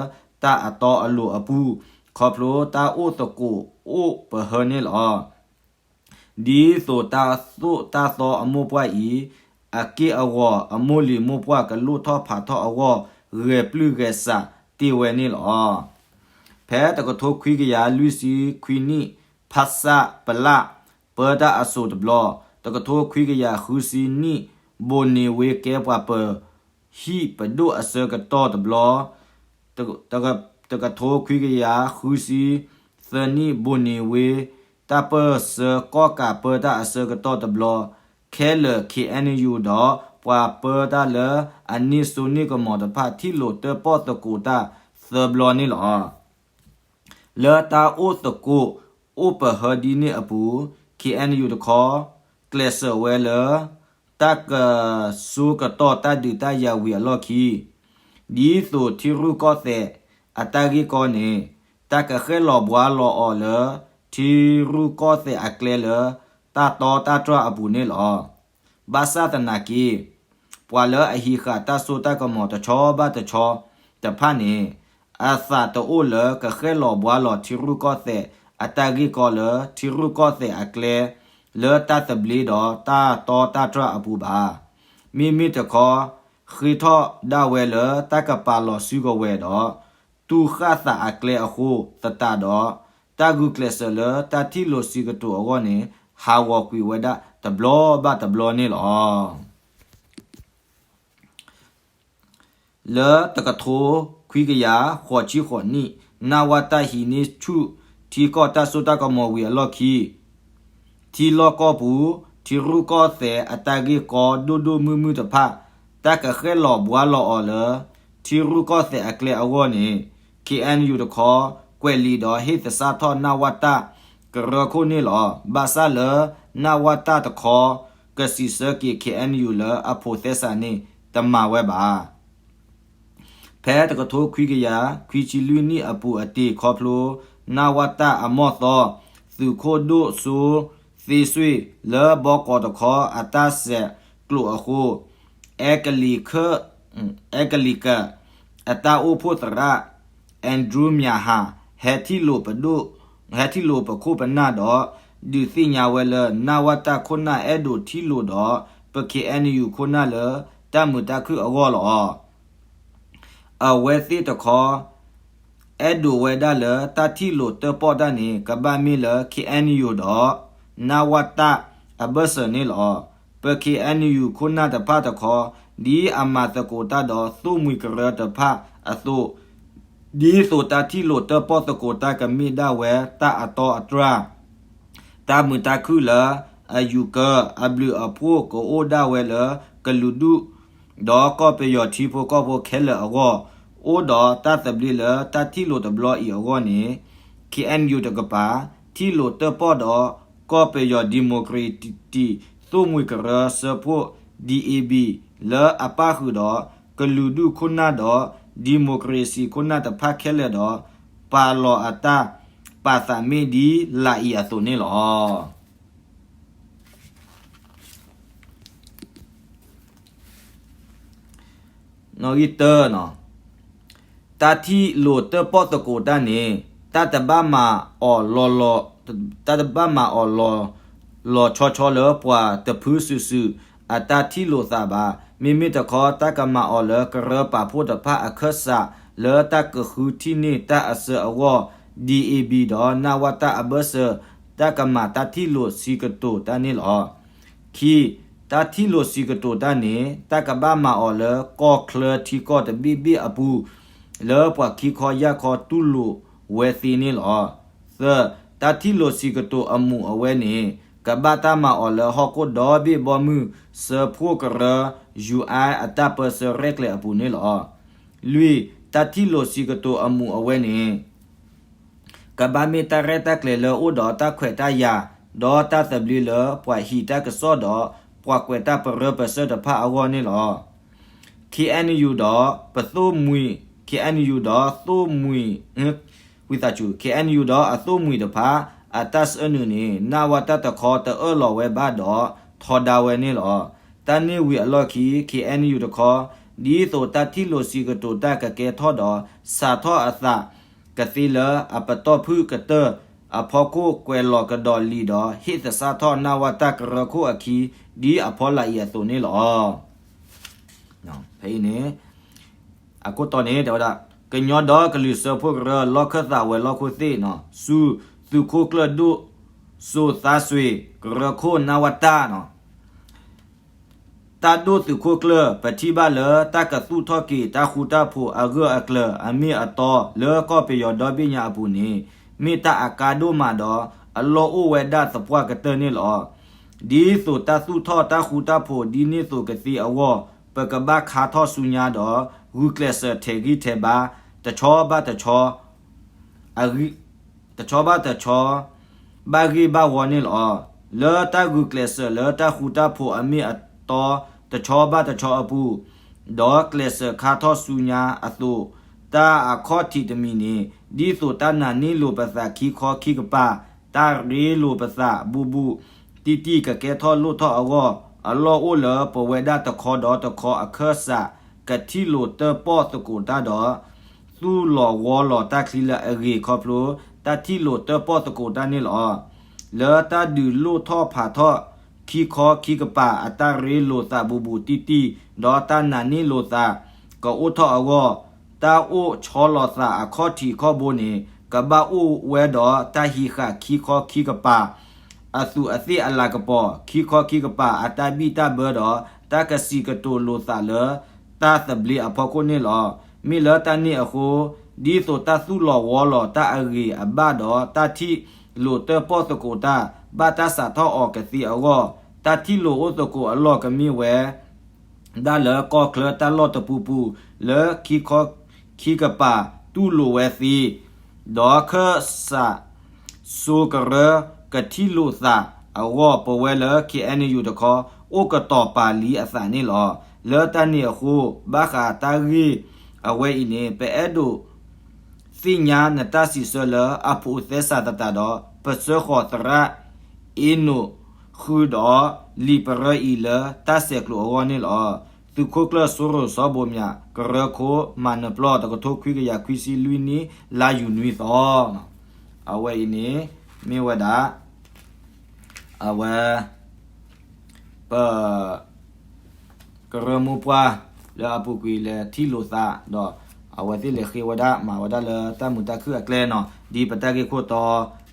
တၢ်အတီအလိၤအပူၤ ခီဖျိတၢ်အိၣ်သကိးအိၣ်ပဟၢန့ၣ်လီၤ. ဒ်သိးတၢ်သိၣ်တၢ်သီအမိၢ်ပှၢ်အံၤ အက့ၢ်အဂီၤအမိၢ်လံၤမိၢ်ပှၢ်ကလိၣ်ထီၣ်ဖးထီၣ်အဂီၢ် ဂဲၤပျုၢ်ဂဲၤစးတ့ၢ်ဝဲန့ၣ်လီၤ. ဖဲတကထိခွံကယၤလွံၢ်ဆံခွံနံၣ် ဖဆပလ ပၢတၢ်အစိၤတဘျီ, တကထိခွံကယၤဃုဆံနံၣ် ဘိၣ်န့ၢ်ဝ့ကဲပှၤပၢၤ ဟံၣ်ပဒိၣ်အဆၢကတီၢ်တဘျီ, တကထိခွံကယၤဃုဆံသၢနံၣ် ဘိၣ်န့ၢ်ဝ့ တၢ်ပၢၢ်ဆၢကီၣ်ကးပၢတၢ်အဆၢကတီၢ်တဘျီ, ခဲလၢာ် KNU ဒီးပှၤပၢတၢ်လၢအန့ၢ်စိန့ၢ်ကမီၤတဖၣ် ထံၣ်လိာ်တၢၣ်ပီၣ်သကိးတၢ်သၢဘျီန့ၣ်လီၤ. လၢတၢ်အိၣ်သကိးအိၣ်ပဟၢဒ်န့ၣ်အပူၤ KNU တခီ ကျဲးစၢးဝဲလၢ တၢ်ကစိကတီၢ်တၢ်ဒုးတၢ်ယၤဝံၤအလီၢ်ခံ ဒ်သိးထံရူၢ်ကီၢ်သဲးအတၢ်ဂ့ၢ်ကီန့ၣ် တၢ်ကဃဲၣ်လီၤဘှါလီၤအီၤလၢ ထံရူၢ်ကီၢ်သဲးအကျဲလၢ တၢ်တီတၢ်တြၢ်အပူၤန့ၣ်လီၤ. ဘၣ်ဆၣ်သနာ်က့ ပှၤလၢအဟံးဃာ်တၢ်စိတၢ်ကမီၤတဆီဘၣ်တဆီတဖၣ်န့ၣ် အသးတအိၣ်လၢကဃဲၣ်လီၤဘှါလီၤထံရူၢ်ကီၢ်သဲးအတၢ်ဂ့ၢ်ကီလၢထံရူၢ်ကီၢ်သဲးအကျဲ လၢတၢ်သဘျ့ဒီးတၢ်တီတၢ်တြၢ်အပူၤဘၣ်. မ့မ့ၢ်တခီ ဃ့ထီၣ်ဒၣ်ဝဲလၢတၢ်ကပာ်လီၤစုကဝဲၤဒီး တူၢ်ဃၣ်သးအကျဲအဃိသတးဒီး တၢ်ဂုာ်ကျဲးစၢးလၢတၢ်ထံၣ်လိာ်စံးကတိၤအဂီၢ်န့ၣ် ဟးဂီၤကွံာ်ဝဲဒၣ်တဘျီဘၣ်တဘျီန့ၣ်လီၤ. လၢတကထိခွံကယၤဃိးဆံဃိးနံၣ် နဝတ ဟံးန့ၢ်ဆူၣ်ထံကီၢ်တၢ်စိတၢ်ကမီၤဝံၤအလီၢ်ခံ ထံလီၢ်ကီၢ်ပူၤ ထံရူၢ်ကီၢ်သဲးအတၢ်ဂ့ၢ်ကီဒိၣ်ဒိၣ်မုၢ်မုၢ်တဖၣ် တၢ်ကဃဲၣ်လီၤဘှါလီၤအီၤလၢ ထံရူၢ်ကီၢ်သဲးအကျဲအဂီၢ်န့ၣ် KNU တခီ ကွဲးလံာ်ဒီးဟ့ၣ်သဆၣ်ထီၣ် နဝတ ကရၢခိၣ်န့ၣ်လီၤ. ဘၣ်ဆၣ်လၢ နဝတ တခီ ကစံးဆၢက့ၤ KNU လၢအဖိးသဲစးန့ၣ် တမၤဝဲဘၣ်. ဖဲတကထိခွံကယၤခွံဆံလွံၢ်နံၣ်အပူၤအတ့ၢ်ခီဖျိ နဝတ အမီၢ်သီ သုးခိၣ်ဒိၣ်စိသ့စွ့ၣ် လၢဘီကီးတခီအတၢ်ဆဲးကျိးအဃိ အဲကလံးကၢး အဲကလံးကၢး အတၢ်အိၣ်ဖှိၣ်သရၣ် Andrew မၠးဟး ဟဲထံၣ်လိာ်ပဒိၣ် ဟဲထံၣ်လိာ်ပခိၣ်ပနၢ်ဒီး ဒုးသ့ၣ်ညါဝဲလၢ နဝတ ခိၣ်နၢ်အဲၣ်ဒိးထံၣ်လိာ်ဒီး ပ KNU ခိၣ်နၢ်လၢ တၢ်မုာ်တၢ်ခုၣ်အဂီၢ်လီၤ. အဝဲသ့ၣ်တခီ အဲၣ်ဒိးဝဲဒၣ်လၢတၢ်ထံၣ်လိာ်တၢၣ်ပီၣ်တၢ်န့ၣ် ကဘၣ်မ့ၢ်လၢ ခ့ၣ်အဲၣ်ယူၣ် ဒီး နဝတ အဘၢၣ်စၢၤန့ၣ်လီၤ. ပ ခ့ၣ်အဲၣ်ယူၣ် ခိၣ်နၢ်တဖၣ်တခီ ဒ်အမၤသကိးတၢ်ဒီးသိၣ်မှံၤကရၢတဖၣ်အသိး ဒ်သိးတၢ်ထံၣ်လိာ်တၢၣ်ပီၣ်သကိးတၢ်ကမ့ၢ်ဒၣ်ဝဲတၢ်အတီအတြၢ် တၢ်မုာ်တၢ်ခုၣ်လၢအယူၤကၢ အဘျုးအဖှိၣ်ကအိၣ်ဒၣ်ဝဲလၢကလုာ်ဒူၣ် ဒီးကီၢ်ပယီၤထံဖိကီၢ်ဖိခဲလၢာ်အဂီၢ်, အိၣ်ဒီးတၢ်သဘျ့လၢတၢ်ထံၣ်လိာ်တဘျီအံၤအဂီၢ်န့ၣ် ခ့ၣ်အဲၣ်ယူၣ်တကပၤ ထံၣ်လိာ်တၢၣ်ပီၣ်ဒီး ကီၢ်ပယီၤ Democratic သိၣ်မှံၤကရၢစၢဖှိၣ် DAB လၢအပၣ်ဃုာ်ဒီး ကလုာ်ဒူၣ်ခိၣ်နၢ်ဒီး democracy ခိၣ်နၢ်တဖၣ်ခဲလၢာ်ဒီး ပာ်လီၤအတၢ် ပာ်သးမ့ၢ်ဒ်လာ်အံၤအသိးန့ၣ်လီၤ. နီၣ်ဂံၢ်တၢ, တၢ်ထံၣ်လိာ်တၢၣ်ပီၣ်သကိးတၢ်န့ၣ် တၢ်တဘၣ်မၤအီၤလီၤလီၤ, တၢ်တဘၣ်မၤအီၤလီၤ လီၤဆီဆီလၢပှၤတဖုစုာ်စုာ်အတၢ်ထံၣ်လိာ်သးဘၣ်. မ့မ့ၢ်တခီ တၢ်ကမၤအီၤလၢကရၢပာ်ဖှိၣ်တဖၣ်အခၢၣ်စးလၢတၢ်ကဃုထံၣ်န့ၢ်တၢ်အစၢအဂီၢ် DAB ဒီး နဝတ အဘၢၣ်စၢၤ တၢ်ကမၤတၢ်ထံၣ်လိာ်စံးကတိၤတၢ်န့ၣ်လီၤ. ခံ, တၢ်ထံၣ်လိာ်စံးကတိၤတၢ်န့ၣ် တၢ်ကဘၣ်မၤအီၤလၢကီၢ်ချၢထံကီၢ်တဘ့ၣ်ဘ့ၣ်အပူၤ လၢပှၤခံခီယၢ်ခီတူၢ်လိာ်ဝဲသ့န့ၣ်လီၤ. သၢ, တၢ်ထံၣ်လိာ်စံးကတိၤအမူးအဝဲန့ၣ် ကဘၣ်တၢ်မၤအီၤလၢဟီၣ်ခိၣ်ဒီဘ့ၣ်ဘီမုၢ် စၢဖှိၣ်ကရၢ ယူၤအါ အတၢ်ပၢဆှၢရဲၣ်ကျဲၤအပူၤန့ၣ်လီၤ. လွံၢ်, တၢ်ထံၣ်လိာ်စံးကတိၤအမူးအဝဲန့ၣ် ကဘၣ်မ့ၢ်တၢ်ရဲၣ်တၢ်ကျဲၤလၢအအိၣ်ဒီးတၢ်ခွဲးတၢ်ယာ် ဒီးတၢ်သဘျ့လၢပှၤဟံးတၢ်ကစီၣ်ဒီး ပှၤကွဲးတၢ်ပရၢပစၢၢ်တဖၣ်အဂီၢ်န့ၣ်လီၤ. ခ့ၣ်အဲၣ်ယူၣ် ဒီးပသိၣ်မှံၤ, ခ့ၣ်အဲၣ်ယူၣ် ဒီးသိၣ်မှံၤ, ဝံသးစူၤ, ခ့ၣ်အဲၣ်ယူၣ် ဒီးအသိၣ်မှံၤတဖၣ် အတၢ်ဆှၢနုာ်န့ၣ် နဝတ တခီတအၢၣ်လီၤဝဲဘၣ်ဒီး ထီဒါဝဲန့ၣ်လီၤ. တၢ်န့ၣ်ဝံၤအလီၢ်ခံ ခ့ၣ်အဲၣ်ယူၣ် တခီ ဒ်သိးတၢ်ထံၣ်လိာ်စံးကတိၤတၢ်ကကဲထီၣ်ဒီး စးထီၣ်အသးကသ့လၢအပတီၢ်ဖုၣ်ကတၢၢ်အဖီခိၣ် ကွဲးလီၤကဒီးလံာ်ဒီး ဟ့ၣ်သဆၣ်ထီၣ် နဝတ ကရၢခိၣ်အခံ ဒ်အဖီလာ်အံၤအသိးန့ၣ်လီၤ. ဖဲအံၤန့ၣ် အခိၣ်တီန့ၣ် တဲဝဲဒၣ် ကညီဒီကလုာ်စၢဖှိၣ်ကရၢ လီၢ်ခၢၣ်သးဝဲၤလီၢ်ခိၣ်သ့ၣ် ဆူသုးခိၣ်ကျၢၢ်ဒိၣ်စိသးစွ့ၤ ကရၢခိၣ် နဝတ န့ၣ် တၢ်ဒိၣ်သုးခိၣ်ကျၢၢ် ပထံၣ်ဘၣ်လၢတၢ်ကသူၣ်ထီၣ်က့ၤတၢ်ဃူတၢ်ဖိးအဂၢၢ်အကျၢၤအမ့ၢ်အတီလၢကီၢ်ပယီၤဒီဘ့ၣ်ညါအပူၤန့ၣ် မ့ၢ်တၢ်အကါဒိၣ်မးဒီး အလီၢ်အိၣ်ဝဲဒၣ်သပှၢ်ကတၢၢ်န့ၣ်လီၤ. ဒ်သိးတၢ်သူၣ်ထီၣ်တၢ်ဃူတၢ်ဖိးဒ်န့ၣ်သိးကသ့အဂီၢ် ပကဘၣ်ခါထီၣ်ဆူညါဒီး ဂုာ်ကျဲးစၢးထဲးဂံၢ်ထဲးဘါ တဆီဘၣ်တဆီ တဆီဘၣ်တဆီ ဘၣ်ဂ့ၢ်ဘၣ်ဝီန့ၣ်လီၤ. လၢတၢ်ဂုာ်ကျဲးစၢးလၢတၢ်ဃူတၢ်ဖိးအမ့ၢ်အတီ တဆီဘၣ်တဆီအပူၤ ဒီးကျဲးစၢးခါထီၣ်ဆူညါအသိး တၢ်အခီၣ်ထံးတမံၤန့ၣ် ဒ်သိးတၢ်နာ်န့ၢ်လိာ်ပသးခံခီခံကပၤ တၢ်ရ့လိာ်ပသးဘူးဘူးတံၢ်တံၢ်ကကဲထီၣ်လိၣ်ထီၣ်အဂီၢ် အလီၢ်အိၣ်လၢပဝဲဒၣ်တခီဒီးတခီအခၢၣ်စး ကထံၣ်လိာ်တၢၣ်ပီၣ်သကိးတၢ်ဒီး သူၣ်လီၤဝီလီၤတၢ်ချံလၢအဂ့ၤခီဖျိ တၢ်ထံၣ်လိာ်တၢၣ်ပီၣ်သကိးတၢ်န့ၣ်လီၤ. လၢတၢ်ဒုးလိၣ်ထီၣ်ဖးထီၣ် ခံခီခံကပၤအတၢ်ရ့လိာ်သးဘူးဘူးတံၢ်တံၢ် ဒီးတၢ်နာ်န့ၢ်လိာ်သး ကအိၣ်ထီၣ်အဂီၢ် တၢ်အိၣ်ဆီလီၤသးအခီၣ်ထံးခီၣ်ဘိန့ၣ် ကဘၣ်အိၣ်ဝဲဒီးတၢ်ဟံးဃာ်ခံခီခံကပၤ အသူးအသ့ၣ်အလၤကပီၤ ခံခီခံကပၤအတၢ်ဘံၣ်တၢ်ဘၢဒီး တၢ်ကစံးကတိၤလိာ်သးလၢ တၢ်သဘျ့အဖီခိၣ်န့ၣ်လီၤ. မ့ၢ်လၢတၢ်န့ၣ်အဃိ ဒ်သိးတၢ်သူၣ်လီၤဝီလီၤတၢ်အဂ့ၤအဘၣ်ဒီး တၢ်ထံၣ်လိာ်တၢၣ်ပီၣ်သကိးတၢ် ဘၣ်တၢ်စးထီၣ်အီၤကသ့အဂီၢ် တၢ်ထံၣ်လိာ်အိၣ်သကိးအလီၢ်ကမ့ၢ်ဝဲ ဒၣ်လၢကီၢ်ချၢတၢ်လီၢ်တပူၤပူၤ လၢခံခီခံကပၤတူၢ်လိာ်ဝဲသ့ ဒီးခၢၣ်စး စိကရၢ ကထံၣ်လိာ်သးအဂီၢ် ပဝဲလၢ ခ့ၣ်အဲၣ်ယူၣ် တခီ အိၣ်ကတီၤပာ်လံအသးန့ၣ်လီၤ. လၢတၢ်န့ၣ်အဃိ ဘၣ်ဃးတၢ်ဂ့ၢ်အဝဲအံၤန့ၣ် ပအဲၣ်ဒိး သ့ၣ်ညါနတၢ်စံးဆၢလၢအဖိးသဲစးသတးဒီး ပစၢဃီၤသရၣ် အ့နိး ဃုာ်ဒီး လံာ်ပရၢအံၤလၢတၢ်ဆဲးကျိးအဂီၢ်န့ၣ်လီၤ. သုးခိၣ်ကျၢၢ်စိရိၤစီဘိးမၠး ကရၢခိၣ် မၤနၢၤပျီ တကထိခွံကယၤခွံဆံလွံၢ်နံၣ် လါယူၤနွံသီ အဝဲအံၤန့ၣ် မ့ၢ်ဝဲဒၣ် အဝဲ ပ ကရၢမိၢ်ပှၢ်လၢအပူၤကွံာ်လဲၤထံၣ်လိာ်သးဒီး အဝဲသ့ၣ်လဲၤဃ့ဝဲဒၣ်မၤဝဲဒၣ်လၢတၢ်မုာ်တၢ်ခုၣ်အကျဲနီၤ ဒ်ပတၢ်ဂ့ၢ်ခိၣ်တီ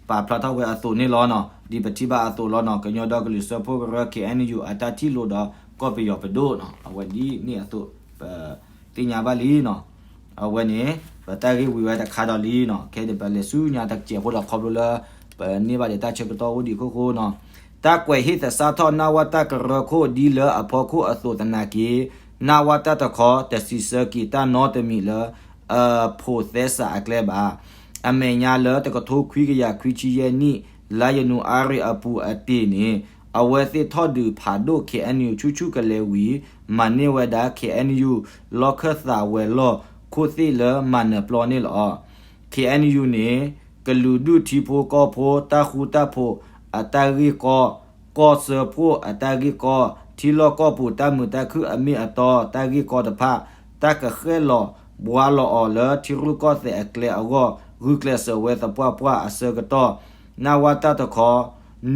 ပာ်ဖျါထီၣ်ဝဲအသိးန့ၣ်လီၤနီၤ ဒ်ပထံၣ်ဘၣ်အသိးလီၤနီၤ ကညီဒီကလုာ်စၢဖှိၣ်ကရၢ K N U အတၢ်ထံၣ်လိာ်ဒီးကီၢ်ပယီၤပဒိၣ်နီၤ အဝဲဒ်န့ၣ်အသိး ပသ့ၣ်ညါဘၣ်လံနီၤ အဝဲန့ၣ် ပတၢ်ဂ့ၢ်ဝံၤဝဲတခါဒီးလံနီၤ ခဲအံၤန့ၣ် ပလဲၤဆူညါတကဲးဖိဒီးခီဖျိလၢ ပန့ၢ်ဘၣ်ဒီးတၢ်ဆၢကတီၢ်အိၣ်ဒံးခိၣ်ဃိနီၤ တၢ်ကွဲးဟ့ၣ်သဆၣ်ထီၣ် နဝတ ကရၢခိၣ်ဒ်လၢအဖီခိၣ်အသိးသနာ်က့ နဝတ တခီတစံးဆၢက့ၤတၢ်နီတမံၤလၢ အဖိးသဲစးအကျဲဘၣ်. အမဲာ်ညါလၢတကထိခွံကယၤခွံဆံယဲၢ်နံၣ် လါယနူၤအါရံၤအပူၤအတ့ၢ်န့ၣ် အဝဲသ့ၣ်ထီၣ်ဒုးဖးဒိၣ် K N U ဆူၣ်ဆူၣ်ကလဲာ်ဝံၤ မၤန့ၢ်ဝဲဒၣ် K N U လီၢ်ခၢၣ်သးဝဲၤလီၢ်ခိၣ်သ့ၣ်လၢမၤနၢၤပျီန့ၣ်လီၤ. K N U န့ၣ် ကလုာ်ဒူၣ်ထံဖိကီၢ်ဖိတၢ်ဃူတၢ်ဖိးအတၢ်ဂ့ၢ်ကီ, ကီၢ်စၢဖှိၣ်အတၢ်ဂ့ၢ်ကီ, ထံလီၢ်ကီၢ်ပူၤတၢ်မုာ်တၢ်ခုၣ်အမ့ၢ်အတီတၢ်ဂ့ၢ်ကီတဖၣ်, တၢ်ကဃဲၣ်လီၤဘှါလီၤအီၤလၢထံရူၢ်ကီၢ်သဲးအကျဲအဂီၢ် ဂုာ်ကျဲးစၢးဝဲသပှၢ်ပှၢ်အဆၢကတီၢ်, နဝတ တခီ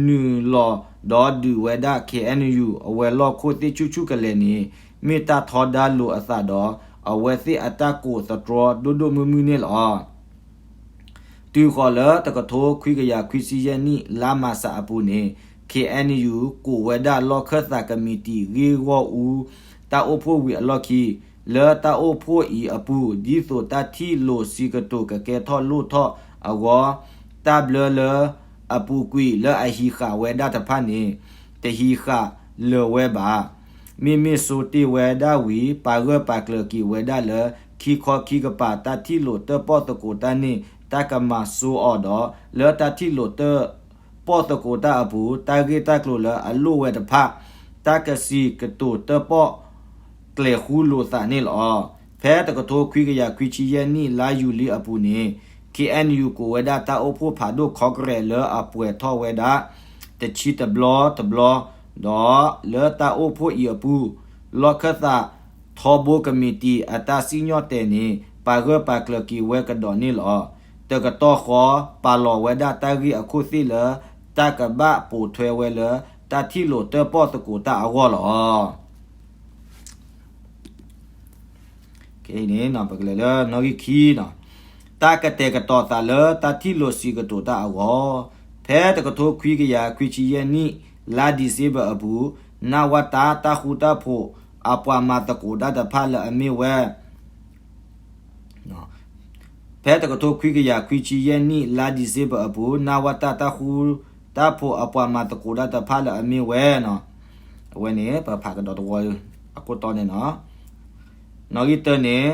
နုာ်လီၤဒီးဒုးဝဲဒၣ် K N U အဝဲၤလီၢ်ခိၣ်သ့ၣ်ဆူၣ်ဆူၣ်ကလဲာ်န့ၣ် မ့ၢ်တၢ်ထီဒါလိာ်အသးဒီး အဝဲသ့ၣ်အတၢ်ကိးသတြီဒိၣ်ဒိၣ်မုၢ်မုၢ်န့ၣ်လီၤ. တုၤဃီၤလၢတကထိခွံကယၤခွံဆံယဲၢ်နံၣ် လါမၢ်ၡးအပူၤန့ၣ် K N U ကိးဝဲဒၣ်လီၢ်ခၢၣ်သးကမံးတံာ်ဂ့ၢ်ဂီၢ်အူ တၢ်အိၣ်ဖှိၣ်ဝံၤအလီၢ်ခံ, လၢတၢ်အိၣ်ဖှိၣ်အံၤအပူၤ ဒ်သိးတၢ်ထံၣ်လိာ်စံးကတိၤကကဲထီၣ်လိၣ်ထီၣ်အဂီၢ် တၢ်ဘျၢလၢအပူၤကွံာ်လၢအဟံးဃာ်ဝဲဒၣ်တဖၣ်န့ၣ် တဟံးဃာ်လၢၤဝဲဘၣ်. မ့မ့ၢ်ဆိတ့ၢ်ဝဲဒၣ်ဝံၤ ပာ်ဂၢၢ်ပာ်ကျၢၤက့ၤဝဲဒၣ်လၢ ခံခီခံကပၤ တၢ်ထံၣ်လိာ်တၢၣ်ပီၣ်သကိးတၢ်န့ၣ် တၢ်ကမၤစိအီၤဒီး လၢတၢ်ထံၣ်လိာ်တၢၣ်ပီၣ်သကိးတၢ်အပူၤ တၢ်ဂ့ၢ်တၢ်ကျိၤလၢအလိၣ်ဝဲတဖၣ် တၢ်ကစံးကတိၤတၢၣ်ပီၣ်ကျဲၤဃူလိာ်သးန့ၣ်လီၤ. ဖဲတကထိခွံကယၤခွံဆံယဲၢ်နံၣ် လါယူၤလံအပူၤန့ၣ် K N U ကိးဝဲဒၣ်တၢ်အိၣ်ဖှိၣ်ဖးဒိၣ် Congress လၢအပှဲၤထီၣ်ဝဲဒၣ် တဆံတဘျီတဘျီ, ဒီးလၢတၢ်အိၣ်ဖှိၣ်အံၤအပူၤ လီၢ်ခၢၣ်သးထီဘိကမံးတံာ်အတၢ်စံၣ်ညီၣ်တဲာ်န့ၣ် ပာ်ဂၢၢ်ပာ်ကျၢၤက့ၤဝဲကဒီးန့ၣ်လီၤ. တကတီၢ်ဃီ ပာ်လီၤဝဲဒၣ်တၢ်ဂ့ၢ်အခိၣ်သ့ၣ်လၢ တၢ်ကဘၣ်ပိာ်ထွဲဝဲလၢ တၢ်ထံၣ်လိာ်တၢၣ်ပီၣ်သကိးတၢ်အဂီၢ်လီၤ. န့ၣ် ပကလဲၤလၢနီၣ်ဂံၢ်ခံနီၤ, တၢ်ကတဲာ်ကတီၤသးလၢတၢ်ထံၣ်လိာ်စံးကတိၤတၢ်အဂီၢ်, ဖဲတကထိခွံကယၤခွံဆံယဲၢ်နံၣ် လါဒံၣ်စ့ဘၢၣ်အပူၤ နဝတ တၢ်ဃူတၢ်ဖိးအပှၤမၤသကိးတၢ်တဖၣ်လၢအမ့ၢ်ဝဲ ဖဲတကထိခွံကယၤခွံဆံယဲၢ်နံၣ် လါဒံၣ်စ့ဘၢၣ်အပူၤ နဝတ တၢ်ဃူတၢ်ဖိးအပှၤမၤသကိးတၢ်တဖၣ်လၢအမ့ၢ်ဝဲနီၤ, အဝဲန့ၣ် ပဖးကဒီးတဝီ အခိၣ်တီန့ၣ်နီၤ, နီၣ်ဂံၢ်တၢန့ၣ်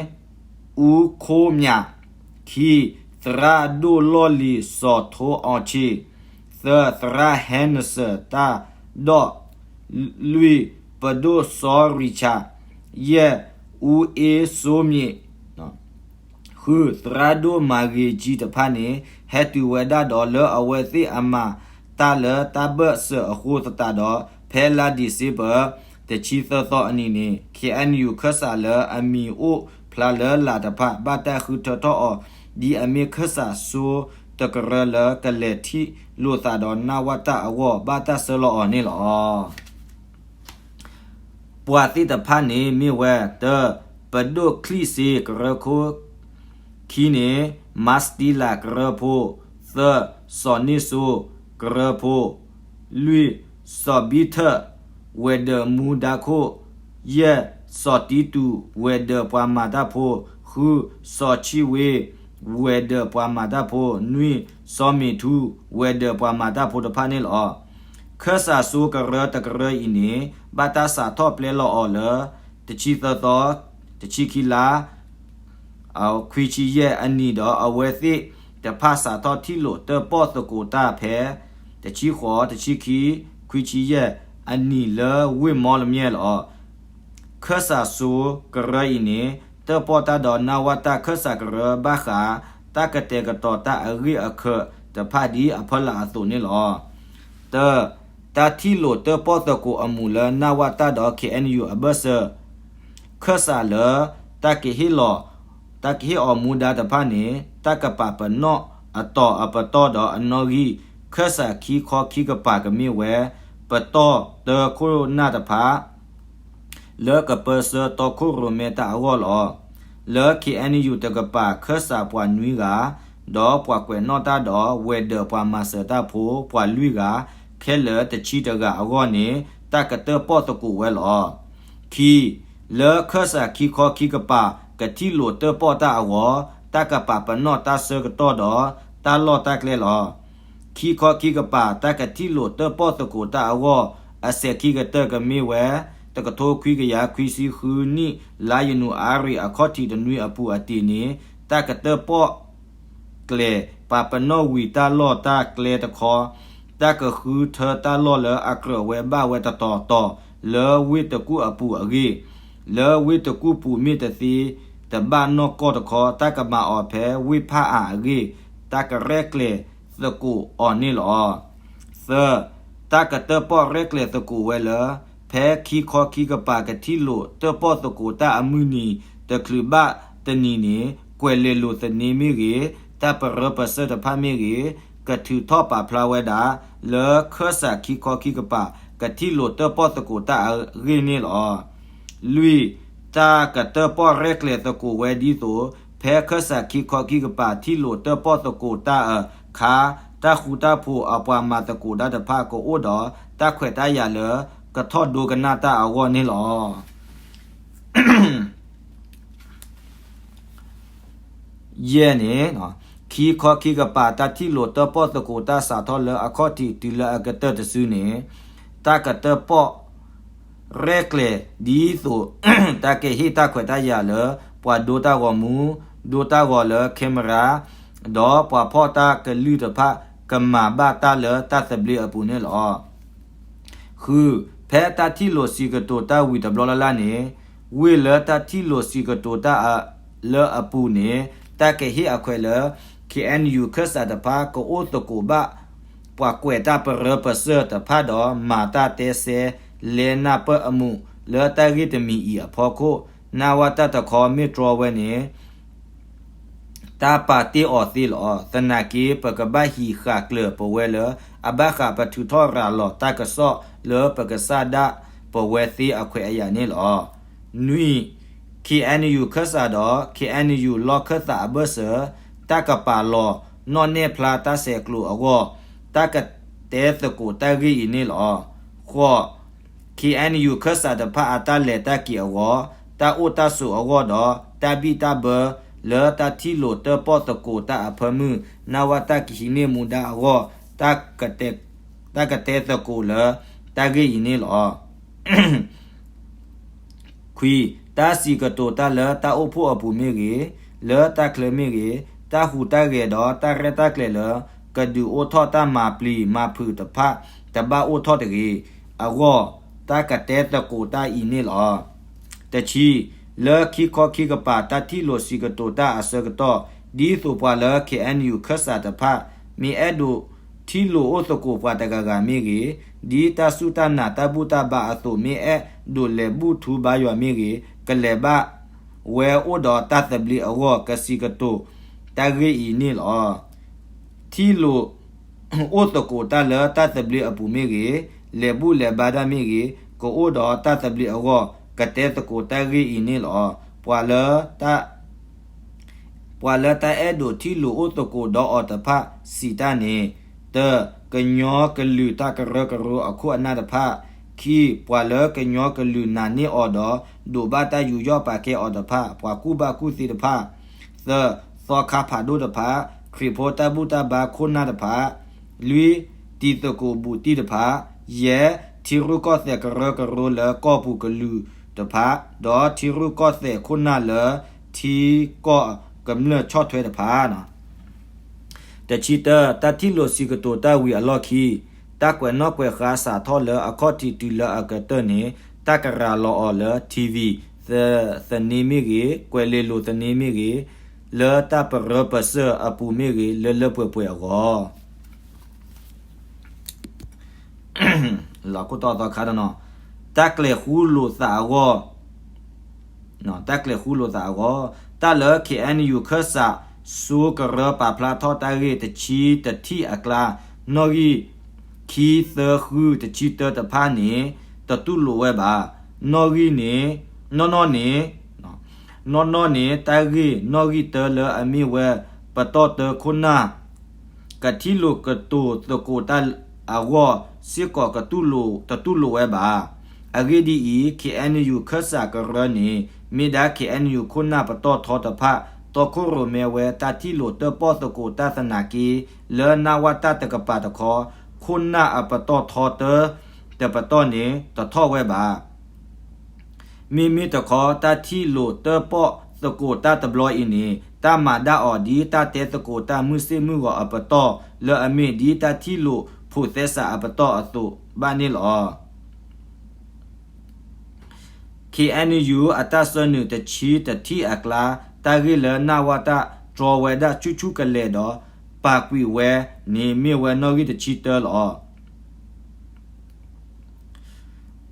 အူခိၣ်မၠး, ခံ, သရၣ်ဒိၣ်လီၢ်လံၤ စီၤထိအီၤဆ့, သၢ, သရၣ်ဟဲနစၢၤတၢ်ဒီး, လွံၢ်, ပဒိၣ်စီၤရံၣ်ဆၣ်, ယဲၢ်, အူအ့စိမ့ၣ် ဃု, သရၣ်ဒိၣ်မၤဂ့ၤကၠံတဖၣ်န့ၣ် ဟဲတုၤဝဲဒၣ်ဒီး လၢအဝဲသ့ၣ်အမၤတၢ်လၢတၢ်ဘၢၣ်စၢၤအဃိသတးဒီး ဖဲလါဒံၣ်စ့ဘၢၣ် တဆံသၢသီအနံၤန့ၣ် K N U ခၢၣ်စးလၢအမံၤအိၣ်ဖျါလၢလာ်တဖၣ် ဘၣ်တၢ်ဃုထၢထီၣ်အီၤ ဒ်အမ့ၢ်ခၢၣ်စးစိတကရၢလၢကလဲၤထံၣ်လိာ်သးဒီး နဝတ အဂီၢ် ဘၣ်တၢ်ဆှၢလီၤအီၤန့ၣ်လီၤ. ပှၤသ့ၣ်တဖၣ်န့ၣ်မ့ၢ်ဝဲ တၢ, ပဒိၣ်ချံၣ်စ့ကရၢခိၣ်, ခံန့ၣ် မၤစတံလးကရၢဖိ, သၢ, စီၤန့ၣ်စိကရၢဖိ, လွံၢ်, စီၤဘံထၢၣ် ဝဲၤဒၢးမူဒါခိၣ်, ယဲၢ်, စီၤတံတူး ဝဲၤဒၢးပှၤမၤတၢ်ဖိ, ဃု, စီၤဆံၣ်ဝ့ ဝဲၤဒၢးပှၤမၤတၢ်ဖိ, နွံ, စီၤမ့ၣ်ထူ ဝဲၤဒၢးပှၤမၤတၢ်ဖိတဖၣ်န့ၣ်လီၤ. ခၢၣ်စးစိကရၢတကရၢအံၤန့ၣ် ဘၣ်တၢ်စးထီၣ်ပျဲလီၤအီၤလၢ တဆံသၢသီ, တဆံခံလါ, ခွံဆံယဲၢ်အနံၤဒီး အဝဲသ့ၣ်တဖၣ်စးထီၣ်ထံၣ်လိာ်တၢၣ်ပီၣ်သကိးတၢ်ဖဲ တဆံဃိး, တဆံခံ, ခွံဆံယဲၢ်အနံၤလၢဝ့ၢ်မီလမၠဲၣ်လီၤ. ခၢၣ်စးစိကရၢအံၤန့ၣ် တၢၣ်ပီၣ်တၢ်ဒီးနဝတ ခၢၣ်စးကရၢဘၣ်ဃး တၢ်ကတဲာ်ကတီၤတၢ်အဂ့ၢ်အခၢးတဖၣ်ဒ်အဖီလာ်အသိးန့ၣ်လီၤ. တၢ, တၢ်ထံၣ်လိာ်တၢၣ်ပီၣ်သကိးအမူးလၢနဝတ ဒီး K N U အဘၢၣ်စၢၤ ခၢၣ်စးလၢ တၢ်ကဟ့ၣ်လီၤ, တၢ်ကဟ့ၣ်အီၤမူဒါတဖၣ်န့ၣ် တၢ်ကပာ်ပနီၣ်အတီၤအပတီၢ်ဒီးအနီၣ်ဂံၢ် ခၢၣ်စးခံခီခံကပၤကမ့ၢ်ဝဲ ပတီၢ်တၢခိၣ်နၢ်တဖၣ် လၢကပၢဆှၢတီခိၣ်ရိၣ်မဲတၢ်အဂီၢ်လီၤ. လၢ ခ့ၣ်အဲၣ်ယူၣ် တကပၤ ခၢၣ်စးပှၤနွံဂၤ, ဒီးပှၤကွဲးနီၣ်တၢ်ဒီး ဝဲၤဒၢးပှၤမၤစၢၤတၢ်ဖိ ပှၤလွံၢ်ဂၤ, ခဲလၢာ်တဆံတဂၤအဂီၢ်န့ၣ် တၢ်ကတၢၣ်ပီၣ်သကိးဝဲလီၤ. ခံ, လၢခၢၣ်စးခံခီခံကပၤ ကထံၣ်လိာ်တၢၣ်ပီၣ်တၢ်အဂီၢ်, တၢ်ကပာ်ပနီၣ်တၢ်ဆၢကတီၢ်ဒီး တၢ်လီၢ်တၢ်ကျဲလီၤ. ခံခီခံကပၤ တၢ်ကထံၣ်လိာ်တၢၣ်ပီၣ်သကိးတၢ်အဂီၢ် အစဲၤခံကတၢၢ်ကမ့ၢ်ဝဲ တကထိခွံကယၤခွံဆံဃုနံၣ် လါယနူၤအါရံၤ အခီၣ်ထံးတနွံအပူၤအတံၤန့ၣ် တၢ်ကတၢၣ်ပီၣ်ကျဲၤ ပာ်ပနီၣ်ဝံၤတၢ်လီၢ်တၢ်ကျဲတခီ, တၢ်ကဃုထၢတၢ်လီၢ်လၢအကြၢးဝဲဘၣ်ဝဲတတီၤတီၤ လၢဝ့ၢ်တကူၣ်အပူၤအဂ့ၢ်, လၢဝ့ၢ်တကူၣ်ပူၤမ့ၢ်တသ့ တဘၣ်နီၢ်ကီၢ်တခီ တၢ်ကမၤအီၤဖဲဝ့ၢ်ဖၣ်အၣ်အဂ့ၢ်, တၢ်ကရဲၣ်ကျဲၤသကိးအီၤန့ၣ်လီၤ. သၢ, တၢ်ကတၢၣ်ပီၣ်ရဲၣ်ကျဲၤသကိးဝဲလၢ ဖဲခံခီခံကပၤကထံၣ်လိာ်တၢၣ်ပီၣ်သကိးတၢ်အမုၢ်နံၤ တချုးဘၣ်တနံၤန့ၣ် ကွဲးလဲၤလိာ်သန့မ့ၢ်ဂ့ၤ, တၢ်ပရၢပစၢၢ်တဖၣ်မ့ၢ်ဂ့ၤ, ကထုးထီၣ်ပာ်ဖျါဝဲဒၣ် လၢခၢၣ်စးခံခီခံကပၤ ကထံၣ်လိာ်တၢၣ်ပီၣ်သကိးတၢ်အဂ့ၢ်န့ၣ်လီၤ. လွံၢ်, တၢ်ကတၢၣ်ပီၣ်ရဲၣ်ကျဲၤသကိးဝဲဒ်သိး ဖဲခၢၣ်စးခံခီခံကပၤထံၣ်လိာ်တၢၣ်ပီၣ်သကိးတၢ်အခါ တၢ်ဃူတၢ်ဖိးအပှၤမၤသကိးတၢ်တဖၣ်ကအိၣ်ဒီး တၢ်ခွဲးတၢ်ယာ်လၢ ကထီၣ်ဒိကနၣ်တၢ်အဂီၢ်န့ၣ်လီၤ. ယဲၢ်န့ၣ်, ခံခီခံကပၤတၢ်ထံၣ်လိာ်တၢၣ်ပီၣ်သကိးတၢ်စးထီၣ်လၢအခီၣ်ထံးတုၤလၢအကတၢၢ်တစုန့ၣ်, တၢ်ကတၢၣ်ပီၣ် ရဲၣ်ကျဲၤဒ်သိး တၢ်ကဟ့ၣ်တၢ်ခွဲးတၢ်ယာ်လၢ ပှၤဒိတၢ်ဂီၤမူ, ဒိတၢ်ဂီၤလၢ camera, ဒီးပှၤဖီၣ်တၢ်ကလုၢ်တဖၣ် ကမၤဘၣ်တၢ်လၢတၢ်သဘျ့အပူၤန့ၣ်လီၤ. ဃု, ဖဲတၢ်ထံၣ်လိာ်စံးကတိၤတၢ်ဝံၤတဘျီလၢ်လၢ်န့ၣ်, ဝ့ၢ်လၢတၢ်ထံၣ်လိာ်စံးကတိၤတၢ်အလၢအပူၤန့ၣ် တၢ်ကဟ့ၣ်အခွဲးလၢ ခ့ၣ်အဲၣ်ယူၣ် ခၢၣ်စးတဖၣ် ကအိၣ်သကိးဘၣ် ပှၤကွဲးတၢ်ပရၢပစၢၢ်တဖၣ်ဒီး မၤတၢ်တဲစဲ လဲနၢ်ပၢၢ်အမူး လၢတၢ်ဂ့ၢ်တမံၤအံၤအဖီခိၣ် နၢ်ဝၣ်တၢ်တခီမ့ၢ်တြီဝဲန့ၣ် တၢ်ပာ်တ့ၢ်အီၤသ့လီၤ. သနာ်က့ ပကဘၣ်ဟံးဃာ်ကျၢၤပဝဲလၢ အဘၣ်ဃးပထုးထီၣ်ရၤလီၤတၢ်ကစီၣ်လၢပကစၢ်ဒၣ်ပဝဲသ့အခွဲးအယာ်န့ၣ်လီၤ. နွံ, ခ့ၣ်အဲၣ်ယူၣ် ခၢၣ်စးဒီး ခ့ၣ်အဲၣ်ယူၣ် လီၢ်ခၢၣ်သးအဘၢၣ်စၢၤ တၢ်ကပာ်လီၤနီၣ်နဲၣ်ဖျါတၢ်ဆဲးကျိးအဂီၢ် တၢ်ကတဲသကိးတၢ်ဂ့ၢ်အံၤန့ၣ်လီၤ. ဃိး, ခ့ၣ်အဲၣ်ယူၣ် ခၢၣ်စးတဖၣ်အတၢ်လဲၤတၢ်က့ၤအဂီၢ်, တၢ်အိၣ်တၢ်ဆိးအဂီၢ်ဒီး တၢ်ဘံၣ်တၢ်ဘၢလၢတၢ်ထံၣ်လိာ်တၢၣ်ပီၣ်သကိးတၢ်အဖၢမုၢ် နၢ်ဝၣ်တၢ်ကဟံးန့ၢ်မူဒါအဂီၢ် တၢ်ကတဲသကိးလၢတၢ်ဂ့ၢ်အံၤန့ၣ်လီၤ. ခွံ, တၢ်စံးကတိၤတၢ်လၢတၢ်အိၣ်ဖှိၣ်အပူၤမ့ၢ်ဂ့ၤ, လၢတၢ်ချၢမ့ၢ်ဂ့ၤ, တၢ်ဟူးတၢ်ဂဲၤဒီးတၢ်ရဲၣ်တၢ်ကျဲၤလၢ ကဒုးအိၣ်ထီၣ်တၢ်မၤပျံၤမၤဖုးတဖၣ် တဘၣ်အိၣ်ထီၣ်တဂ့ၤအဂီၢ် တၢ်ကတဲသကိးတၢ်အံၤန့ၣ်လီၤ. တဆံ, လၢခံခီခံကပၤတၢ်ထံၣ်လိာ်စံးကတိၤတၢ်အဆၢကတီၢ် ဒ်သိးပှၤလၢ ခ့ၣ်အဲၣ်ယူၣ် ခၢၣ်စးတဖၣ် မ့ၢ်အဲၣ်ဒိးထံၣ်လိာ်အိၣ်သကိးပှၤတဂၤဂၤမ့ၢ်ဂ့ၤ, ဒ်တၢ်စူၢ်တၢ်နာ်တၢ်ဘူၣ်တၢ်ဘါအသိး မ့ၢ်အဲၣ်ဒိးလဲၤဘူၣ်ထူဘါယွၤမ့ၢ်ဂ့ၤ, ကလဲၤဘၣ်ဝဲအိၣ်ဒီးတၢ်သဘျ့အဂီၢ် ကစံးကတိၤတၢ်ဂ့ၢ်အံၤန့ၣ်လီၤ. ထံၣ်လိာ် အိၣ်သကိးတၢ်လၢတၢ်သဘျ့အပူၤမ့ၢ်ဂ့ၤ, လဲၤဘူၣ်လဲၤဘါတၢ်မ့ၢ်ဂ့ၤ, ကအိၣ်ဒီးတၢ်သဘျ့အဂီၢ် ကတဲသကိးတၢ်ဂ့ၢ်အံၤန့ၣ်လီၤ. ပှၤလၢ ပှၤလၢတၢ်အဲၣ်ဒိးထံၣ်လိာ်အိၣ်သကိးဒီးအီၤတဖၣ်စံးတၢ်န့ၣ်, တၢ, ကညီကလုာ်တၢ်ကရၢကရိအခိၣ်အနၢ်တဖၣ်, ခံ, ပှၤလၢကညီကလုာ်နာ်န့ၢ်အီၤဒီး ဒိးဘၣ်တၢ်ယူးယီၣ်ပာ်ကဲအီၤတဖၣ်, ပှၤကူၣ်ဘၣ်ကူၣ်သ့တဖၣ်, သၢ, သီခါဖးဒိၣ်တဖၣ်, ခရံာ်ဖိတၢ်ဘူၣ်တၢ်ဘါခိၣ်နၢ်တဖၣ်, လွံၢ်, တံၤသကိးဘူးတံၢ်တဖၣ်, ယဲၢ်, ထံရူၢ်ကီၢ်သဲးကရၢကရိလၢကီၢ်ပူၤကလုာ်တဖၣ်, ဒီးထံရူၢ်ကီၢ်သဲးခိၣ်နၢ်လၢထံကီၢ်ကမျၢၢ်ဆီၣ်ထွဲတဖၣ် တဆံတၢ, တၢ်ထံၣ်လိာ်စံးကတိၤတၢ်ဝံၤအလီၢ်ခံ, တၢ်ကွဲးနီၣ်ကွဲးဃါစးထီၣ်လၢအခီၣ်ထံးတုၤလၢအကတၢၢ်န့ၣ် တၢ်ကရၤလီၤအီၤလၢ ထံၣ်ဝံၤ သန့မ့ၢ်ဂ့ၤ, ကွဲးလဲၤလိာ်သန့မ့ၢ်ဂ့ၤ, လၢတၢ်ပရၢပစၢၢ်အပူၤမ့ၢ်ဂ့ၤ, လၢလၢပှဲၤပှဲၤအဂီၢ် လီၤခိၣ်တီသီခါတနီၤ, တၢ်ကျဲၤဃူလိာ်သးအဂီၢ်, တၢ်ကျဲၤဃူလိာ်သးအဂီၢ်, တၢ်လၢ ခ့ၣ်အဲၣ်ယူၣ် ခၢၣ်စး ဆိကရၢပာ်ဖျါထီၣ်တၢ်ဂ့ၢ်တဆံတထံၣ်အကျါ, နီၣ်ဂံၢ် ခံ သၢ ဃု တဆံတၢတဖၣ်န့ၣ် တတူၢ်လိာ်ဝဲဘၣ်. နီၣ်ဂံၢ်န့ၣ်, နီၢ်နီၢ်န့ၣ် နီၢ်နီၢ်န့ၣ် တၢ်ဂ့ၢ်နီၣ်ဂံၢ်တၢလၢအမ့ၢ်ဝဲ ပတီၢ်တၢခိၣ်နၢ် ကထံၣ်လိာ်ကတိၤသကိးတၢ်အဂီၢ် စ့ၢ်ကီးကတူၢ်လိာ်ဝဲဘၣ်. အဂ့ၢ်ဒ်အံၤ, KNU ခၢၣ်စးကရၢန့ၣ် မ့ၢ်ဒၣ် KNU ခိၣ်နၢ်ပတီၢ်ထီတဖၣ် တီခိၣ်ရိၣ်မဲဝဲတၢ်ထံၣ်လိာ်တၢၣ်ပီၣ်သကိးတၢ်သနာ်က့ လၢနဝတၢ်တကပၤတခီ, ခိၣ်နၢ်အပတီၢ်ထီတၢ တပတီၢ်န့ၣ် တထီၣ်ဝဲဘၣ်. မ့မ့ၢ်တခီ တၢ်ထံၣ်လိာ်တၢၣ်ပီၣ်သကိးတၢ်တဘျီအံၤန့ၣ် တၢ်မၤဒၣ်အီၤဒ်တၢ်တဲသကိးတၢ်မုၢ်ဆ့ၣ်မုၢ်ဂီၤအပတီၢ် လၢအမ့ၢ်ဒ်တၢ်ထံၣ်လိာ်ဖိးသဲစးအပတီၢ်အသိးဘၣ်န့ၣ်လီၤ. KNU အတၢ်ဆၢနုာ်တဆံတထံၣ်အကျါ တၢ်ဂ့ၢ်လၢနဝတၢ်တြီဝဲဒၣ်ဆူၣ်ဆူၣ်ကလဲာ်ဒီး ပာ်ကွံာ်ဝဲန့ၣ် မ့ၢ်ဝဲနီၣ်ဂံၢ်တဆံတၢလီၤ.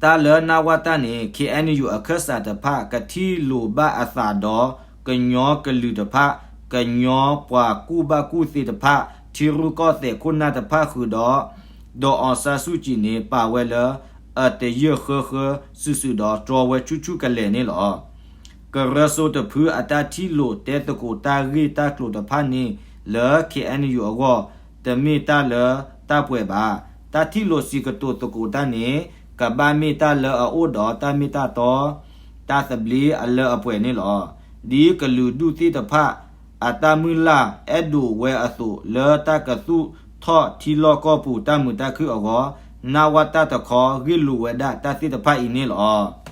တၢ်လၢနဝတၢ်န့ၣ် KNU အခၢၣ်စးတဖၣ် ကထံၣ်လိာ်ဘၣ်အသးဒီး ကညီကလုာ်တဖၣ်, ကညီပှၤကူၣ်ဘၣ်ကူၣ်သ့တဖၣ်, ထံရူၢ်ကီၢ်သဲးခိၣ်နၢ်တဖၣ်ဃုာ်ဒီး ဒီးအောင်ဆန်းစုကြည်န့ၣ် ပာ်ဝဲလၢအတယၢၢ်ဃၢဃၢစုာ်စုာ်ဒီး တြီဝဲဆူၣ်ဆူၣ်ကလဲာ်န့ၣ်လီၤ. ကရၢစိတဖုအတၢ်ထံၣ်လိာ်တဲသကိးတၢ်ဂ့ၢ်တၢ်ကျိၤတဖၣ်န့ၣ် လၢ KNU အဂီၢ် တမ့ၢ်တၢ်လၢတၢ်ပှဲၤဘၣ်. တၢ်ထံၣ်လိာ်စံးကတိၤသကိးတၢ်န့ၣ် ကဘၣ်မ့ၢ်တၢ်လၢအအိၣ်ဒီးတၢ်မ့ၢ်တၢ်တီ တၢ်သဘျ့အလၢအပှဲၤန့ၣ်လီၤ. ဒ်ကလုာ်ဒူၣ်သ့ၣ်တဖၣ် အတၢ်မုၢ်လၢ်အဲၣ်ဒိးဝဲအသိး လၢတၢ်ကသူၣ်ထီၣ်ထံလီၢ်ကီၢ်ပူၤတၢ်မုာ်တၢ်ခုၣ်အဂီၢ် နဝတၢ်တခီ ဂ့ၢ်လိာ်ဝဲဒၣ်တၢ်သ့ၣ်တဖၣ်အံၤန့ၣ်လီၤ.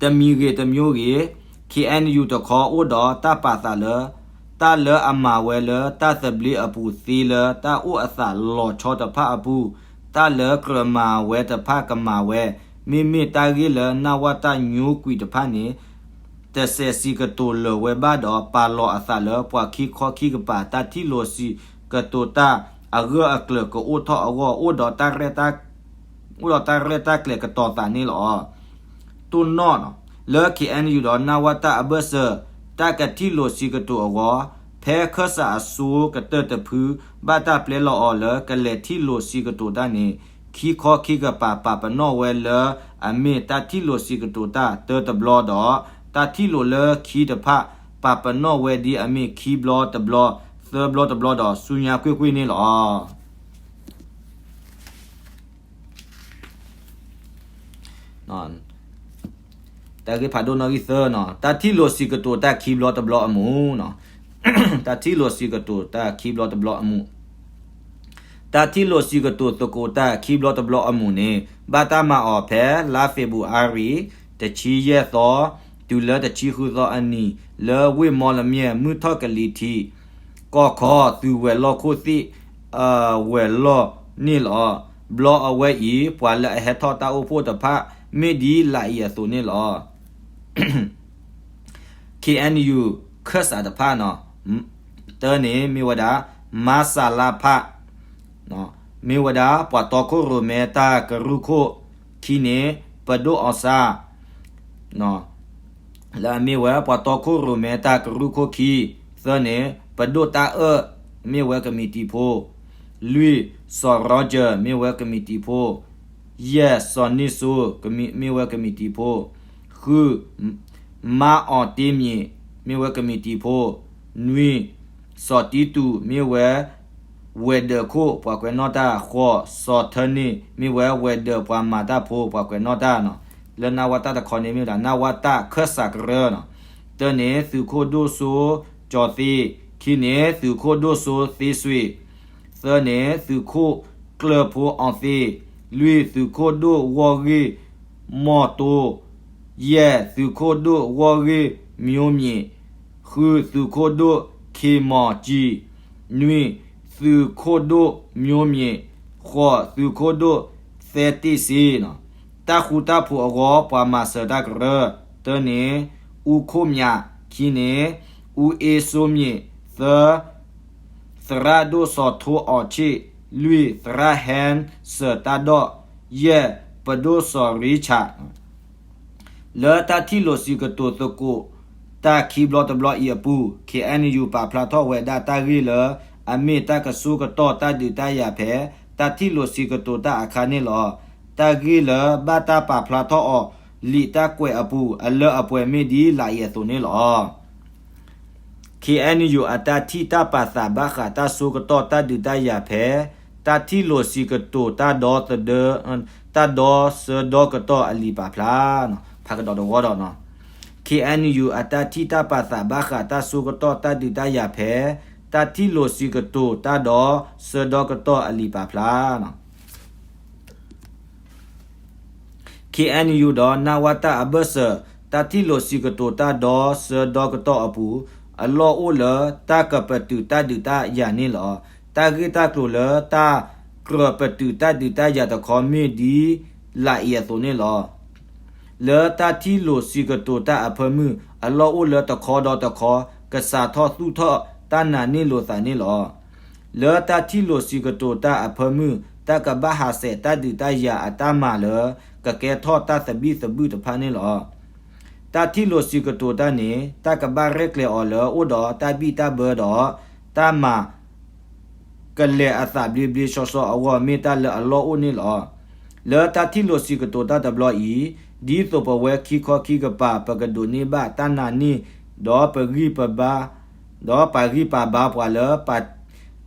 တမံၤဂ့ၤတမံၤဂ့ၤ KNU တခီအိၣ်ဒီးတၢ်ပာ်သးလၢ တၢ်လၢအမၤဝဲလၢတၢ်သဘျ့အပူၤသ့လၢတၢ်အိၣ်အသးလီၤဆီတဖၣ်အပူၤ, တၢ်လၢကြၢးမၤဝဲတဖၣ်ကမၤဝဲ, မ့မ့ၢ်တၢ်ဂ့ၢ်လၢနဝတၢ်ညိကွံာ်တဖၣ်န့ၣ် တစဲးစံးကတိၤလၢာ်ဝဲဘၣ်ဒီး ပာ်လီၤအသးလၢပှၤခံခီခံကပၤ တၢ်ထံၣ်လိာ်စံးကတိၤတၢ်အဂၢၢ်အကျၢၤကအိၣ်ထီၣ်အဂီၢ် အိၣ်ဒီးတၢ်ရဲၣ် အိၣ်ဒီးတၢ်ရဲၣ်တၢ်ကျဲၤကတီၤသးန့ၣ်လီၤ. တိၢ်နီၣ်လၢ KNU ဒီး နဝတ အဘၢၣ်စၢၤ တၢ်ကထံၣ်လိာ်စံးကတိၤအဂီၢ်, ဖဲခၢၣ်စးအစိၤကတၢၢ်တဖု ဘၣ်တၢ်ပျဲလီၤအီၤလၢကလဲၤထံၣ်လိာ်စံးကတိၤတၢ်န့ၣ် ခံခီခံကပၤပာ်ပနီၣ်ဝဲလၢအမ့ၢ်တၢ်ထံၣ်လိာ်စံးကတိၤတၢ်တၢတဘျီဒီး တၢ်ထံၣ်လိာ်လၢခံတဖၣ် ပာ်ပနီၣ်ဝဲဒ်အမ့ၢ်ခံဘျီတဘျီ သၢဘျီတဘျီဒီးဆူညါကွ့ၢ်ကွ့ၢ်န့ၣ်လီၤ. တၢ်ဂ့ၢ်ဖးဒိၣ်နီၣ်ဂံၢ်သၢ, တၢ်ထံၣ်လိာ်စံးကတိၤတၢ်ခံဘျီတဘျီအမူး, တၢ်ထံၣ်လိာ်စံးကတိၤတၢ်ခံဘျီတဘျီအမူး, တၢ်ထံၣ်လိာ်စံးကတိၤသကိးတၢ်ခံဘျီတဘျီအမူးန့ၣ် ဘၣ်တၢ်မၤအီၤဖဲလါဖ့ၤဘြူၤအါရံၤ တဆံယဲၢ်သီ တုၤလၢတဆံဃုသီအနံၤ လၢဝ့ၢ်မီလမၠဲၣ် မုၢ်ထီၣ်ကလံၤထံး ကီၢ်ခီ သုးဝဲၤလီၢ်ခိၣ်သ့ၣ် အဝဲၤလီၢ်န့ၣ်လီၤ. ဘျီအဝဲအံၤ ပှၤလၢအဟဲထီၣ်တၢ်အိၣ်ဖှိၣ်တဖၣ် မ့ၢ်ဒ်လာ်အံၤအသိးန့ၣ်လီၤ. KNU ခၢၣ်စးတဖၣ်န့ၣ် တၢန့ၣ်မ့ၢ်ဝဲဒၣ် မၤစၤလါဖး မ့ၢ်ဝဲဒၣ် ပှၤတီခိၣ်ရိၣ်မဲတၢ်ကရူၢ်ခိၣ်, ခံန့ၣ် ပဒိၣ်အီစါ လၢအမ့ၢ်ဝဲ ပှၤတီခိၣ်ရိၣ်မဲတၢ်ကရူၢ်ခိၣ်ခံ, သၢန့ၣ် ပဒိၣ်တၢ်အၢၣ် မ့ၢ်ဝဲကမံးတံာ်ဖိ, လွံၢ် စီၤရီကၠၢၣ် မ့ၢ်ဝဲကမံးတံာ်ဖိ, ယဲၢ် စီၤနံၣ်စိ မ့ၢ်ဝဲကမံးတံာ်ဖိ, ဃု မါအီၤတ့မံး မ့ၢ်ဝဲကမံးတံာ်ဖိ, နွံ စီၤတံတူး မ့ၢ်ဝဲ ဝဲၤဒၢးခိၣ် ပှၤကွဲးနီၣ်တၢ်, ဃိး စီၤထၢန့ၣ် မ့ၢ်ဝဲဝဲၤဒၢးပှၤမၤတၢ်ဖိ ပှၤကွဲးနီၣ်တၢ်န့ၣ်, လၢနဝတတခီန့ၣ်မ့ၢ်ဝဲဒၣ် နဝတခၢၣ်စးကရၢန့ၣ်, တၢန့ၣ် သုးခိၣ်ဒိၣ်စိကၠီၤသ့, ခံန့ၣ် သုးခိၣ်ဒိၣ်စိသ့စွ့, သၢန့ၣ် သုးခိၣ်ကျၢၢ်ဖိအီၤသ့, လွံၢ် သုးခိၣ်ဒိၣ်ဂီၢ်ဂ့ၢ်မီၢ်တိ, ယဲၢ် သုးခိၣ်ဒိၣ်ဂီၢ်ဂ့ၢ်မၠိမံး, ဃု သုးခိၣ်ဒိၣ်ခ့မီၤကံ, နွံ သုးခိၣ်ဒိၣ်မၠိမံး, ဃိး သုးခိၣ်ဒိၣ်သဲတ့ၢ်စ့, တၢ်ဃူတၢ်ဖိးအဂီၢ် ပှၤမၤစၢၤတၢ်ကရၢ, တၢန့ၣ် အူခိၣ်မၠး, ခံန့ၣ် အူအ့စိမံး, သၢ သရၣ်ဒိၣ်စီၤထိအီၤဆ့ၣ်, လွံၢ် သရၣ်ဟဲစၢၤတၢ်ဒီၣ်, ယဲၢ် ပဒိၣ်စီၤရံဆၣ် လၢတၢ်ထံၣ်လိာ်စံးကတိၤသကိးတၢ်ခံဘျီတဘျီအံၤအပူၤ ခ့ၣ်အဲၣ်ယူၣ် ပာ်ဖျါထီၣ်ဝဲဒၣ်တၢ်ဂ့ၢ်လၢ အမ့ၢ်တၢ်ကဆိကတီၢ်တၢ်ဒုးတၢ်ယၤဖဲ တၢ်ထံၣ်လိာ်စံးကတိၤတၢ်အခါန့ၣ်လီၤ. တၢ်ဂ့ၢ်လၢဘၣ်တၢ်ပာ်ဖျါထီၣ်အီၤ လံာ်တၢ်ကွဲးအပူၤ အလၢအပှဲၤမ့ၢ်ဒ်လာ်အံၤအသိးန့ၣ်လီၤ. ခ့ၣ်အဲၣ်ယူၣ် အတၢ်ထံၣ်တၢ်ပာ်သးဘၣ်ဃးတၢ်စိကတီၢ်တၢ်ဒုးတၢ်ယၤဖဲ တၢ်ထံၣ်လိာ်စံးကတိၤတၢ်ဒီသဒၢ တၢ်ဒီဆၢဒီကတီၢ်အလံာ်ပာ်ဖျါ ဖးကဒီးတဝီဒီး ခ့ၣ်အဲၣ်ယူၣ် အတၢ်ထံၣ်တၢ်ပာ်သးဘၣ်ဃးတၢ်စိကတီၢ်တၢ်ဒုးတၢ်ယၤဖဲ တၢ်ထံၣ်လိာ်စံးကတိၤတၢ်ဒီဆၢဒီကတီၢ်အလံာ်ပာ်ဖျါ ခ့ၣ်အဲၣ်ယူၣ် ဒီး နဝတ အဘၢၣ်စၢၤ တၢ်ထံၣ်လိာ်စံးကတိၤတၢ်ဒီဆၢဒီကတီၢ်အပူၤ အလီၢ်အိၣ်လၢတၢ်ကပတုာ်တၢ်ဒုးတၢ်ယၤန့ၣ်လီၤ. တၢ်ဂ့ၢ်တၢ်ကျိၤလၢတၢ်ကြၢးပတုာ်တၢ်ဒုးတၢ်ယၤတခီမ့ၢ်ဒ်လာ်အံၤအသိးန့ၣ်လီၤ. လၢတၢ်ထံၣ်လိာ်စံးကတိၤတၢ်အဖၢမုၢ် အလီၢ်အိၣ်လၢတခီဒီးတခီ ကစးထီၣ်သူၣ်ထီၣ်တၢ်နာ်န့ၢ်လိာ်သးန့ၣ်လီၤ. လၢတၢ်ထံၣ်လိာ်စံးကတိၤတၢ်အဖၢမုၢ် တၢ်ကဘၣ်ဟးဆှဲးတၢ်ဒုးတၢ်ယၤအတၢ်မၤလၢ ကကဲထီၣ်တၢ်သဘံၣ်သဘုၣ်တဖၣ်န့ၣ်လီၤ. တၢ်ထံၣ်လိာ်စံးကတိၤတၢ်န့ၣ် တၢ်ကဘၣ်ရဲၣ်ကျဲၤအီၤလၢအိၣ်ဒီးတၢ်ဘံၣ်တၢ်ဘၢဒီး တၢ်မၤ ကလဲၤအသးဘျ့ဘျ့ဆှီဆှီအဂီၢ် မ့ၢ်တၢ်လၢအလီၢ်အိၣ်န့ၣ်လီၤ. လၢတၢ်ထံၣ်လိာ်စံးကတိၤတၢ်တဘျီအံၤ ဒ်သိးပဝဲခံခီခံကပၤ ပကဒိးန့ၢ်ဘၣ်တၢ်နာ်န့ၢ် ဒီးပဂံၢ်ပဘါ ဒီးပာ်ဂံၢ်ပာ်ဘါပှၤလၢ ပာ်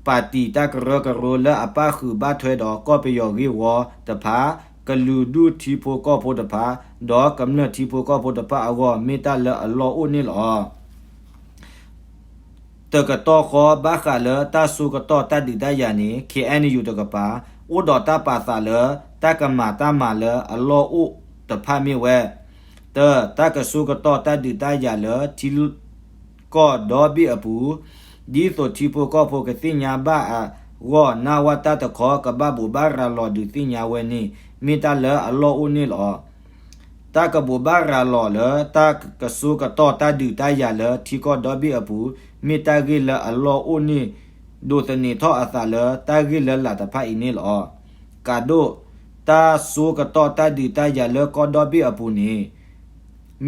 တံာ်တၢ်ကရၢကရိလၢအပၣ်ဃုာ်ဘၣ်ထွဲဒီးကီၢ်ပယီၤဂ့ၢ်ဝီတဖၣ်, ကလုာ်ဒူၣ်ထံဖိကီၢ်ဖိတဖၣ်, ဒီးကမျၢၢ်ထံဖိကီၢ်ဖိတဖၣ်အဂီၢ် မ့ၢ်တၢ်လၢအလီၢ်အိၣ်န့ၣ်လီၤ. တကတီၢ်ဃီဘၣ်ဃးလၢတၢ်စိကတီၢ်တၢ်ဒုးတၢ်ယၤန့ၣ် ခ့ၣ်အဲၣ်ယူၣ် တကပၤ အိၣ်ဒီးတၢ်ပာ်သးလၢ တၢ်ကမၤတၢ်မၤလၢအလီၢ်အိၣ်တဖၣ်မ့ၢ်ဝဲ, တၢ, တၢ်ကဆိကတီၢ်တၢ်ဒုးတၢ်ယၤလၢထံကီၢ်ဒီဘ့ၣ်အပူၤ, ဒ်သိးထံဖိကီၢ်ဖိကသ့ၣ်ညါဘၣ်အဂီၢ် နဝတ တခီ ကဘၣ်ဘိးဘၣ်ရၤလီၤဒုးသ့ၣ်ညါဝဲန့ၣ် မ့ၢ်တၢ်လၢအလီၢ်အိၣ်န့ၣ်လီၤ. တၢ်ကဘိးဘၣ်ရၤလီၤလၢတၢ်ကဆိကတီၢ်တၢ်ဒုးတၢ်ယၤလၢထံကီၢ်ဒီဘ့ၣ်အပူၤ မ့ၢ်တၢ်ဂ့ၢ်လၢအလီၢ်အိၣ်န့ၣ် ဒိးသန့ၤထီၣ်အသးလၢတၢ်ဂ့ၢ်လၢလာ်တဖၣ်အံၤန့ၣ်လီၤ. ကးဒိၣ်, တၢ်စိကတီၢ်တၢ်ဒုးတၢ်ယၤလၢကီၢ်ဒီဘ့ၣ်အပူၤန့ၣ်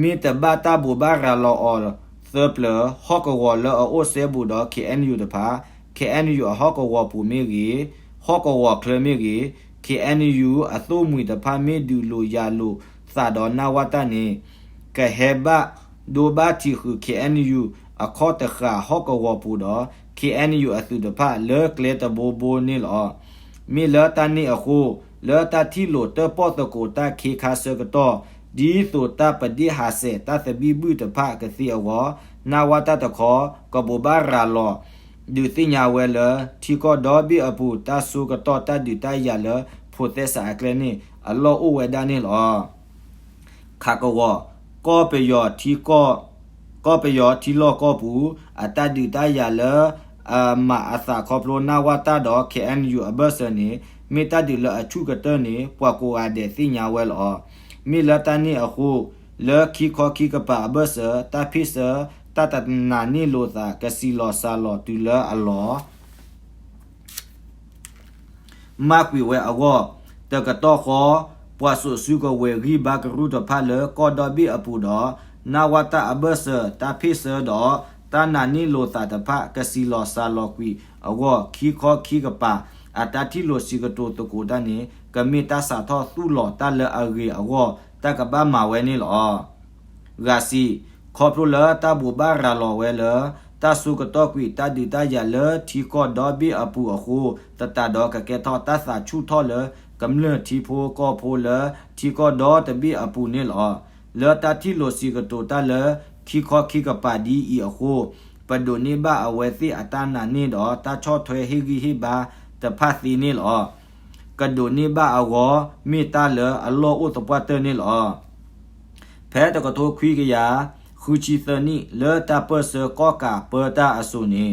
မ့ၢ်တဘၣ်တၢ်ဘိးဘၣ်ရၤလီၤအီၤသၢပျၢၤ ဟီၣ်ကဝီၤလၢအအိၣ်စဲဘူးဒီး ခ့ၣ်အဲၣ်ယူၣ် တဖၣ်, ခ့ၣ်အဲၣ်ယူၣ် အဟီၣ်ကဝီၤပူၤမ့ၢ်ဂ့ၤ, ဟီၣ်ကဝီၤချၢမ့ၢ်ဂ့ၤ, ခ့ၣ်အဲၣ်ယူၣ် အသိၣ်မှံၤတဖၣ်မ့ၢ်ဒုးလိာ်ယၤလိာ်သးဒီး နဝတ န့ၣ် ကဟဲဘၣ်ဒိဘၣ်ထံးဃုာ် ခ့ၣ်အဲၣ်ယူၣ် အခီၣ်တဃာ်ဟီၣ်ကဝီၤပူၤဒီး ခ့ၣ်အဲၣ်ယူၣ် အသုးတဖၣ်လၢကျဲတဘိဘိန့ၣ်လီၤ. မ့ၢ်လၢတၢ်န့ၣ်အဃိ လၢတၢ်ထံၣ်လိာ်တၢၣ်ပီၣ်သကိးတၢ်ခ့ခါဆၢကတီၢ် ဒ်သိးတၢ်ပဒ့ၣ်ဟးဆှဲးတၢ်သဘံၣ်ဘုၣ်တဖၣ်ကသ့အဂီၢ် နဝတ တခီ ကဘိးဘၣ်ရၤလီၤ ဒုးသ့ၣ်ညါဝဲလၢ ထံကီၢ်ဒီဘ့ၣ်အပူၤ တၢ်စိကတီၢ်တၢ်ဒုးတၢ်ယၤလၢ ဖိးသဲစးအကျဲန့ၣ် အလီၢ်အိၣ်ဝဲဒၣ်န့ၣ်လီၤ. ခးကဝီၤ, ကီၢ်ပယီၤထံကီၢ် ကီၢ်ပယီၤထံလီၢ်ကီၢ်ပူၤ အတၢ်ဒုးတၢ်ယၤလၢ အမၤအသးခီဖျိ နဝတ ဒီး ခ့ၣ်အဲၣ်ယူၣ် အဘၢၣ်စၢၤန့ၣ် မ့ၢ်တၢ်ဒုးလၢအဆူၣ်ကတၢၢ်န့ၣ် ပှၤကိးဂၤဒဲးသ့ၣ်ညါဝဲလီၤ. မ့ၢ်လၢတၢ်န့ၣ်အဃိ လၢခံခီခံကပၤအဘၢၣ်စၢၤ တၢ်ဖ့ၣ်ဆၢ တၢ်တနာ်န့ၢ်လိာ်သး ကစံးလီၤစှၤလီၤတုၤလၢအလီၢ် မၢ်ကွံာ်ဝဲအဂီၢ်, တကတီၢ်ဃီ ပှၤစိာ်စုကဝဲၤဂံၢ်ဘါကရူၢ်တဖၣ်လၢကီၢ်ဒီဘ့ၣ်အပူၤဒီး နဝတ အဘၢၣ်စၢၤ တၢ်ဖ့ၣ်ဆၢဒီး တၢ်နာ်န့ၢ်လိာ်သးတဖၣ် ကစံးလီၤစှၤလီၤကွံာ်အဂီၢ် ခံခီခံကပၤ အတၢ်ထံၣ်လိာ်စံးကတိၤသကိးတၢ်န့ၣ် ကမ့ၢ်တၢ်စးထီၣ်သူၣ်လီၤတၢ်လၢအဂ့ၤအဂီၢ် တၢ်ကဘၣ်မၤဝဲန့ၣ်လီၤ. ဂၤစံး, ခီဖျိလၢတၢ်ဘိးဘၣ်ရၤလီၤဝဲလၢ တၢ်စိကတီၢ်ကွံာ်တၢ်ဒုးတၢ်ယၤလၢထံကီၢ်ဒီဘ့ၣ်အပူၤအဃိ သတးဒီးကကဲထီၣ်တၢ်သးဆူၣ်ထီၣ်လၢ ကမျၢၢ်ထံဖိကီၢ်ဖိလၢထံကီၢ်ဒီတဘ့ၣ်အပူၤန့ၣ်လီၤ. လၢတၢ်ထံၣ်လိာ်စံးကတိၤတၢ်လၢ ခံခီခံကပၤဒ်အံၤအဃိ ပဒိးန့ၢ်ဘၣ်အဝဲသ့ၣ်အတၢ်နာ်န့ၢ်ဒီး တၢ်ဆီၣ်ထွဲဟ့ၣ်ဂံၢ်ဟ့ၣ်ဘါတဖၣ်သ့န့ၣ်လီၤ. ကဒိးန့ၢ်ဘၣ်အဂီၢ် မ့ၢ်တၢ်လၢအလီၢ်အိၣ်သပှၢ်တၢၢ်န့ၣ်လီၤ. ဖဲတကထိခွံကယၤဃုဆံသၢနံၣ် လၢတၢ်ပၢၢ်ဆၢကီၣ်ကးပၢတၢ်အစိၤန့ၣ်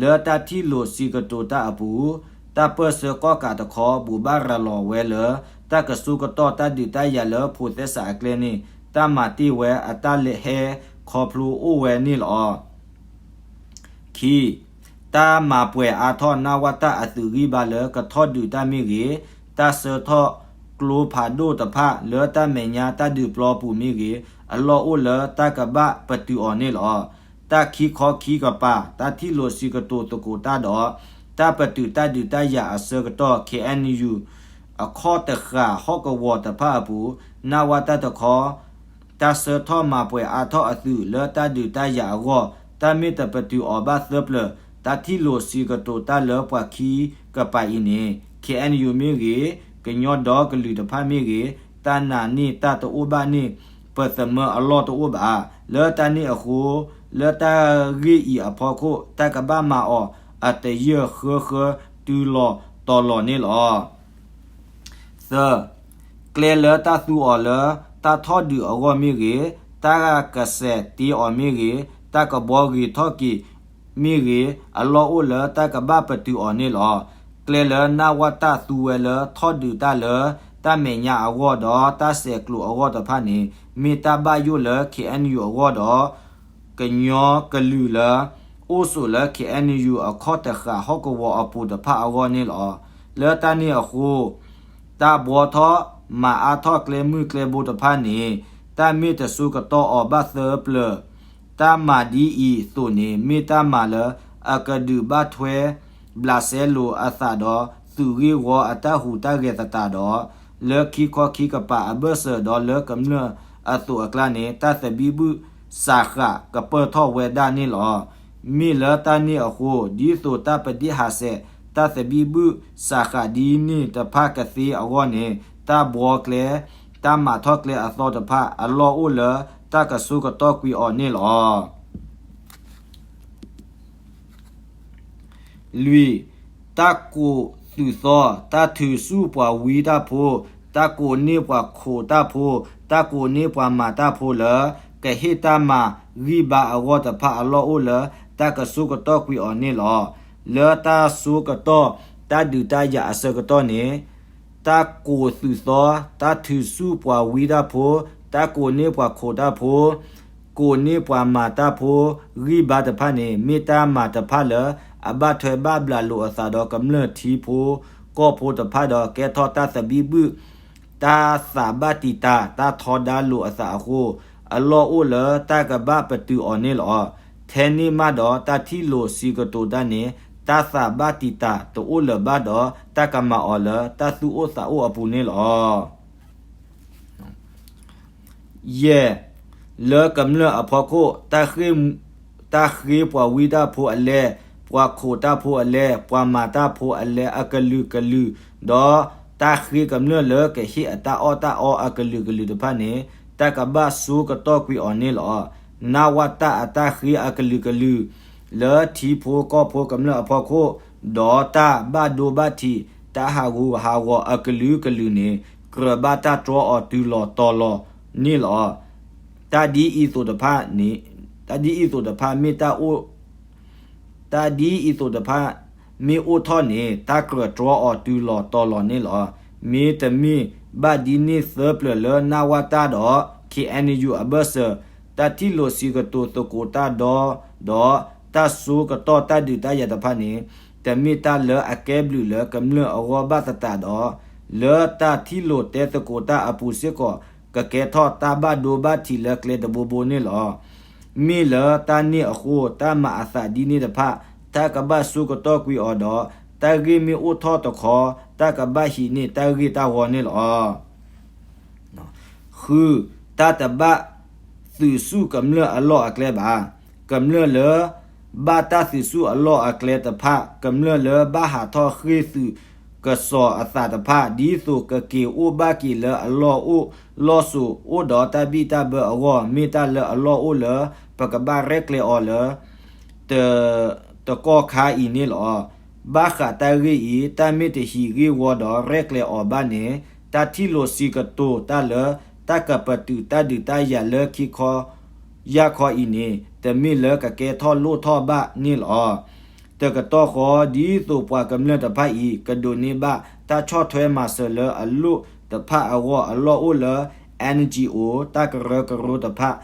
လၢတၢ်ထံၣ်လိာ်စံးကတိၤတၢ်အပူၤ တၢ်ပၢၢ်ဆၢကီၣ်ကးတခီ ဘိးဘၣ်ရၤလီၤဝဲလၢ တၢ်ကဆိကတီၢ်တၢ်ဒုးတၢ်ယၤလၢဖိးသဲစးအကျဲန့ၣ် တၢ်မၤတ့ၢ်ဝဲအတၢ်လဲၤဟဲခီဖျိအိၣ်ဝဲန့ၣ်လီၤ. ခံ, တၢ်မၤပှဲၤအါထီၣ် နဝတ အသုးဂံၢ်ဘါလၢကထီၣ်ဒုးတၢ်မ့ၢ်ဂ့ၤ, တၢ်ဆှၢထီၣ်ကျိဖးဒိၣ်တဖၣ်လၢတၢ်မဲာ်ညါတၢ်ဒုးပျီပူၤမ့ၢ်ဂ့ၤ, အလီၢ်အိၣ်လၢတၢ်ကဘၣ်ပတုာ်အီၤန့ၣ်လီၤ. တၢ်ခံခီခံကပၤ တၢ်ထံၣ်လိာ်စံးကတိၤသကိးတၢ်ဒီး တၢ်ပတုာ်တၢ်ဒုးတၢ်ယၤအဆၢကတီၢ် ခ့ၣ်အဲၣ်ယူၣ် အခီၣ်တဃာ်ဟီၣ်ကဝီၤတဖၣ်အပူၤ နဝတ တခီ တၢ်ဆၢထီၣ်မၤပှဲၤအါထီၣ်အသုးလၢတၢ်ဒုးတၢ်ယၤအဂီၢ်, တၢ်မ့ၢ်တပတုာ်အီၤဘၣ်သၢပျၢၤ, တၢ်ထံၣ်လိာ်စံးကတိၤတၢ်လၢပှၤခံကပၤအံၤန့ၣ် ခ့ၣ်အဲၣ်ယူၣ်မ့ၢ်ဂ့ၤ, ကညီဒီကလုာ်တဖၣ်မ့ၢ်ဂ့ၤ, တၢ်နာ်န့ၢ်တၢ်တအိၣ်ဘၣ်န့ၣ် ပသမၢအလီၢ်တအိၣ်ဘၣ်. လၢတၢ်န့ၣ်အဃိ, လၢတၢ်ဂ့ၢ်အံၤအဖီခိၣ် တၢ်ကဘၣ်မၤအီၤအတယၢၢ်ဃၢဃၢတုၤလီၤတီၤလီၤန့ၣ်လီၤ. သၢ, ကျဲလၢတၢ်သူအီၤလၢတၢ်ထီၣ်ဒုးအဂီၢ်မ့ၢ်ဂ့ၤ, တၢ်ကစဲးတ့အီၤမ့ၢ်ဂ့ၤ, တၢ်ကဘှီဂ့ၤထီၣ်က့ၤမ့ၢ်ဂ့ၤ, အလီၢ်အိၣ်လၢတၢ်ကဘၣ်ပတုာ်အီၤန့ၣ်လီၤ. ကျဲလၢနဝတၢ်သူဝဲလၢထီၣ်ဒုးတၢ်လၢတၢ်မဲာ်ညါအဂီၢ်ဒီးတၢ်ဆဲးကျိးအဂီၢ်တဖၣ်န့ၣ် မ့ၢ်တၢ်ဘၣ်ယိၣ်လၢ ခ့ၣ်အဲၣ်ယူၣ်အဂီၢ်ဒီး ကညီကလုာ်လၢ အိၣ်ဆိးလၢ ခ့ၣ်အဲၣ်ယူၣ်အခီၣ်တဃာ်ဟီၣ်ကဝီၤအပူၤတဖၣ်အဂီၢ်န့ၣ်လီၤ. လၢတၢ်န့ၣ်အဃိ, တၢ်ဘှီထီၣ်မၤအါထီၣ်ကျဲမုၢ်ကျဲဘိတဖၣ်န့ၣ် တၢ်မ့ၢ်တဆိကတီၢ်အီၤဘၣ်သၢပျၢၤ, တၢ်မၤဒ်အံၤအသိးန့ၣ် မ့ၢ်တၢ်မၤလၢအကဒုးဘၣ်ထွဲ ဘျးစဲလိာ်အသးဒီး သုးဂ့ၢ်ဝီအတၢ်ဟူးတၢ်ဂဲၤသတးဒီး လၢခံခီခံကပၤအဘၢၣ်စၢၤဒီးလၢကမျၢၢ်အသိးအကျါန့ၣ် တၢ်သဘံၣ်ဘုၣ်စးဃးကပၢၢ်ထီၣ်ဝဲဒၣ်န့ၣ်လီၤ. မ့ၢ်လၢတၢ်န့ၣ်အဃိ, ဒ်သိးတၢ်ပဒ့ၣ်ဟးဆဲး တၢ်သဘံၣ်ဘုၣ်စးဃးဒ်န့ၣ်တဖၣ်ကသ့အဂီၢ်န့ၣ် တၢ်ဘှီကျဲ တၢ်မၤထီၣ်ကျဲအသီတဖၣ်အလီၢ်အိၣ်လၢတၢ်ကဆိကတီၢ်ကွံာ်အီၤန့ၣ်လီၤ. လွံၢ်, တၢ်ကိးသုးသီ, တၢ်ထုးဆူၣ်ပှၤဝံတၢ်ဖိ, တၢ်ကိးန့ၢ်ပှၤခိးတၢ်ဖိ, တၢ်ကိးန့ၢ်ပှၤမၤတၢ်ဖိလၢ ကဟ့ၣ်တၢ်မၤဂံၢ်ဘါအဂီၢ်တဖၣ်အလီၢ်အိၣ်လၢ တၢ်ကဆိကတီၢ်ကွံာ်အီၤန့ၣ်လီၤ. လၢတၢ်ဆိကတီၢ်တၢ်ဒုးတၢ်ယၤအဆၢကတီၢ်န့ၣ် တၢ်ကိးသုးသီ, တၢ်ထုးဆူၣ်ပှၤဝံတၢ်ဖိ, တၢ်ကိးန့ၢ်ပှၤခိးတၢ်ဖိ, ကိးန့ၢ်ပှၤမၤတၢ်ဖိ ဂံၢ်ဘါတဖၣ်န့ၣ် မ့ၢ်တၢ်မၤတဖၣ်လၢ အဘၣ်ထွဲဘၣ်ဘျးလိာ်အသးဒီးကမျၢၢ်ထံဖိကီၢ်ဖိတဖၣ်ဒီး ကဲထီၣ်တၢ်သဘံၣ်ဘုၣ် တၢ်သးဘၣ်တံာ်တာ် တၢ်ထီဒါလိာ်အသးအဃိ, အလီၢ်အိၣ်လၢတၢ်ကဘၣ်ပတုာ်အီၤန့ၣ်လီၤ. ထဲန့ၣ်မးဒီး တၢ်ထံၣ်လိာ်စံးကတိၤတၢ်န့ၣ် တၢ်သးဘၣ်တံာ်တာ်တအိၣ်လၢၤဘၣ်ဒီး တၢ်ကမၤအီၤလၢတၢ်သူၣ်အိၣ်သးအိၣ်အပူၤန့ၣ်လီၤ. ယဲၢ်, လၢကမျၢၢ်အဖီခိၣ် တၢ်ဃ့ပှၤဝံတၢ်ဖိအလဲ, ပှၤခိးတၢ်ဖိအလဲ, ပှၤမၤတၢ်ဖိအလဲအကလုာ်ကလုာ်, ဒီးတၢ်ဃ့ကမျၢၢ်လၢကဟ့ၣ်အတၢ်အီၣ်တၢ်အီအကလုာ်ကလုာ်တဖၣ်န့ၣ် တၢ်ကဘၣ်ဆိကတီၢ်ကွံာ်အီၤန့ၣ်လီၤ. နဝတၢ်အတၢ်ဃ့အကလုာ်ကလုာ် လၢထံဖိကီၢ်ဖိကမျၢၢ်အဖီခိၣ်, ဒီးတၢ်ဘၣ်ဒိဘၣ်ထံး တၢ်ဟးဂူာ်ဟးဂီၤအကလုာ်ကလုာ်န့ၣ် ကြၢးဘၣ်တၢ်တြီအီၤတုၤလီၤတီၤလီၤန့ၣ်လီၤ. တၢ်ဒ်အံၤသိးတဖၣ်န့ၣ်, တၢ်ဒ်အံၤသိးတဖၣ်မ့ၢ်တၢ်အိၣ် တၢ်ဒ်အံၤသိးတဖၣ်မ့ၢ်အိၣ်ထီၣ်န့ၣ် တၢ်ကြၢးတြီအီၤတုၤလီၤတီၤလီၤန့ၣ်လီၤ. မ့တမ့ၢ်ဘၣ်ဒ်န့ၣ်သၢပျၢၤလၢ နဝတၢ်ဒီး ခ့ၣ်အဲၣ်ယူၣ်အဘၢၣ်စၢၤ တၢ်ထံၣ်လိာ်စံးကတိၤသကိးတၢ်ဒီး ဒီးတၢ်ဆိကတီၢ်တၢ်ဒုးတၢ်ယၤတဖၣ်န့ၣ် တမ့ၢ်တၢ်လၢအကဲဘျုးလၢကမျၢၢ်အဂီၢ်ဘၣ်သတးဒီး လၢတၢ်ထံၣ်လိာ်တဲသကိးတၢ်အပူၤစ့ၢ်ကီး ကကဲထီၣ်တၢ်ဘၣ်ဒိဘၣ်ထံးလၢကျဲတဘိဘိန့ၣ်လီၤ. မ့ၢ်လၢတၢ်န့ၣ်အဃိ တၢ်မၤအသးဒ်န့ၣ်တဖၣ် တၢ်ကဘၣ်ဆိကတီၢ်ကွံာ်အီၤဒီး တၢ်ဂ့ၢ်မ့ၢ်အိၣ်ထီၣ်တခီ တၢ်ကဘၣ်ဟံးန့ၢ်တၢ်ဂ့ၢ်တၢ်ဝီန့ၣ်လီၤ. ဃု, တၢ်တဘၣ်သုးဆူၣ်ကမျၢၢ်အလီၢ်အကျဲဘၣ်. ကမျၢၢ်လၢ ဘၣ်တၢ်သုးဆူၣ်အလီၢ်အကျဲတဖၣ်, ကမျၢၢ်လၢဘၣ်ဟးထီၣ်ဃ့ၢ်သုးကစီၤအသးတဖၣ် ဒ်သိးကက့ၤအိၣ်ဘၣ်က့ၤလၢအလီၢ်အိၣ်လီၢ်စိၤအိၣ်ဒီးတၢ်ဘံၣ်တၢ်ဘၢအဂီၢ် မ့ၢ်တၢ်လၢအလီၢ်အိၣ်လၢ ပကဘၣ်ရဲၣ်ကျဲၤအီၤလၢ တ တကီၢ်ခါအံၤန့ၣ်လီၤ. ဘၣ်ဃးတၢ်ဂ့ၢ်အံၤ တၢ်မ့ၢ်တဟံးဂ့ၢ်ဝီဒီးရဲၣ်ကျဲၤအီၤဘၣ်န့ၣ် တၢ်ထံၣ်လိာ်စံးကတိၤတၢ်လၢ တၢ်ကပတုာ်တၢ်ဒုးတၢ်ယၤလၢခံခီ ယၢ်ခီအံၤန့ၣ် တမ့ၢ်လၢကကဲထီၣ်လိၣ်ထီၣ်ဘၣ်န့ၣ်လီၤ. တကတီၢ်ဃီ ဒ်သိးပှၤကမျၢၢ်တဖၣ်အံၤ ကဒိးန့ၢ်ဘၣ်တၢ်ဆီၣ်ထွဲမၤစၢၤလၢအလိၣ်တဖၣ်အဂီၢ် အလီၢ်အိၣ်လၢ NGO တၢ်ကရၢကရိတဖၣ်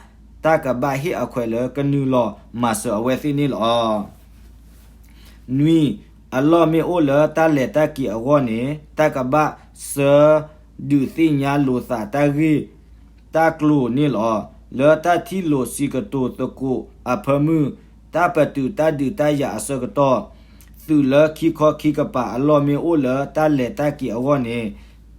တၢ်ကဘၣ်ဟ့ၣ်အခွဲးလၢကနုာ်လီၤမၤစၢၤအဝဲသ့ၣ်န့ၣ်လီၤ. နွံ, အလီၢ်မ့ၢ်အိၣ်လၢတၢ်လဲၤတၢ်က့ၤအဂီၢ်န့ၣ် တၢ်ကဘၣ်ဆၢဒုးသ့ၣ်ညါလိာ်သးတၢ်ဂ့ၢ်တၢ်ကျိၤန့ၣ်လီၤ. လၢတၢ်ထံၣ်လိာ်စံးကတိၤသကိးအဖၢမုၢ် တၢ်ပတုာ်တၢ်ဒုးတၢ်ယၤအဆၢကတီၢ် သုးလၢခံခီခံကပၤအလီၢ်မ့ၢ်အိၣ်လၢတၢ်လဲၤတၢ်က့ၤအဂီၢ်န့ၣ်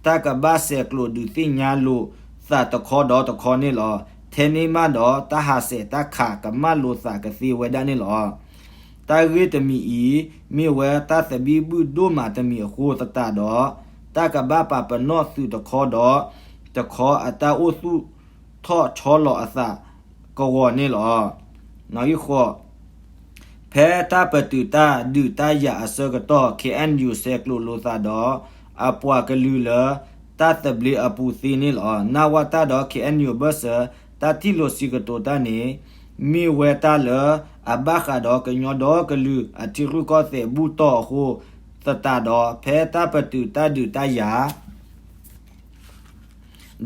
တၢ်ကဘၣ်ဆဲးကျိးဒုးသ့ၣ်ညါလိာ်သးတခီဒီးတခီန့ၣ်လီၤ. ထဲန့ၣ်မးဒီး တၢ်ဟးဆှဲးတၢ်ခးကမၣ်လိာ်သးကသ့ဝဲဒၣ်န့ၣ်လီၤ. တၢ်ဂ့ၢ်တမံၤအံၤ မ့ၢ်ဝဲတၢ်သဘံၣ်ဘုၣ်ဒိၣ်မးတမံၤအဃိသတးဒီး တၢ်ကဘၣ်ပာ်ပနီၣ်သုးတခီဒီးတခီအတၢ်အိၣ်သူၣ်ထီၣ်ဆီလီၤအသးကဝီၤန့ၣ်လီၤ. နီၣ်ဂံၢ်ဃိး ဖဲတၢ်ပတုာ်တၢ်ဒုးတၢ်ယၤအဆၢကတီၢ် ခ့ၣ်အဲၣ်ယူၣ် ဆဲးကျိးလိာ်သးဒီး အပှၤကလုာ်လၢ တၢ်သဘျ့အပူၤသ့န့ၣ်လီၤ. နဝတဒီး ခ့ၣ်အဲၣ်ယူၣ် အဘၢၣ်စၢၤ တၢ်ထံၣ်လိာ်စံးကတိၤတၢ်န့ၣ် မ့ၢ်ဝဲတၢ်လၢအဘၣ်ဃးဒီးကညီဒီကလုာ်အထံရူၢ်ကီၢ်သဲးဘူၣ်တီၢ်အဃိသတးဒီး ဖဲတၢ်ပတုာ်တၢ်ဒုးတၢ်ယၤ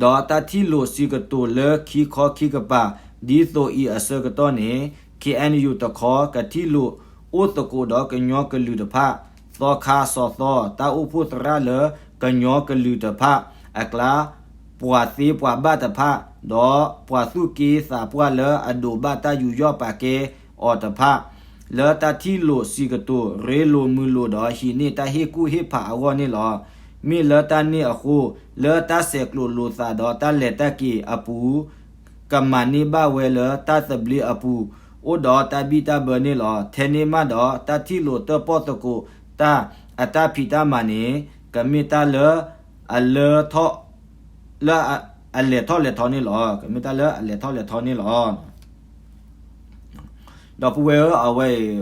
ဒီးတၢ်ထံၣ်လိာ်စံးကတိၤလၢခံခီခံကပၤ ဒ်သိးအံၤအဆၢကတီၢ်န့ၣ် ခ့ၣ်အဲၣ်ယူၣ် တခီ ကထံၣ်လိာ်အိၣ်သကိးဒီးကညီကလုာ်တဖၣ် သီခါစီၤသီ တၢ်အိၣ်ဖှိၣ်သရၣ်လၢကညီကလုာ်တဖၣ်အကျါ ပှၤသ့ပှၤဘၣ်တဖၣ် ဒီးပှၤသူၣ်က့သးပှၢ်လၢအဒိးဘၣ်တၢ်ယူးယီၣ်ပာ်ကဲအီၤတဖၣ် လၢတၢ်ထံၣ်လိာ်စံးကတိၤ ရ့လိာ်မုာ်လိာ်ဒီးဟံးန့ၢ်တၢ်ဟ့ၣ်ကူၣ်ဟ့ၣ်ဖးအဂီၢ်န့ၣ်လီၤ. မ့ၢ်လၢတၢ်န့ၣ်အဃိ လၢတၢ်ဆဲးကျိးလိာ်သးဒီးတၢ်လဲၤတၢ်က့ၤအပူၤ ကမၤန့ၢ်ဘၣ်ဝဲလၢတၢ်သဘျ့အပူၤ အိၣ်ဒီးတၢ်ဘံၣ်တၢ်ဘၢန့ၣ်လီၤ. ထဲန့ၣ်မးဒီး တၢ်ထံၣ်လိာ်တၢၣ်ပီၣ်သကိးတၢ်အတၢ်ဖံးတၢ်မၤန့ၣ် ကမ့ၢ်တၢ်လၢအလၢထီၣ် လၢအလဲၤထီၣ်လဲၤထီန့ၣ်လီၤ. ကမ့ၢ်တၢ်လၢအလဲၤထီၣ်လဲၤထီန့ၣ်လီၤ. ဒီပုၢ်ဝဲၢ်ဧၢ, အဝဲအံၤ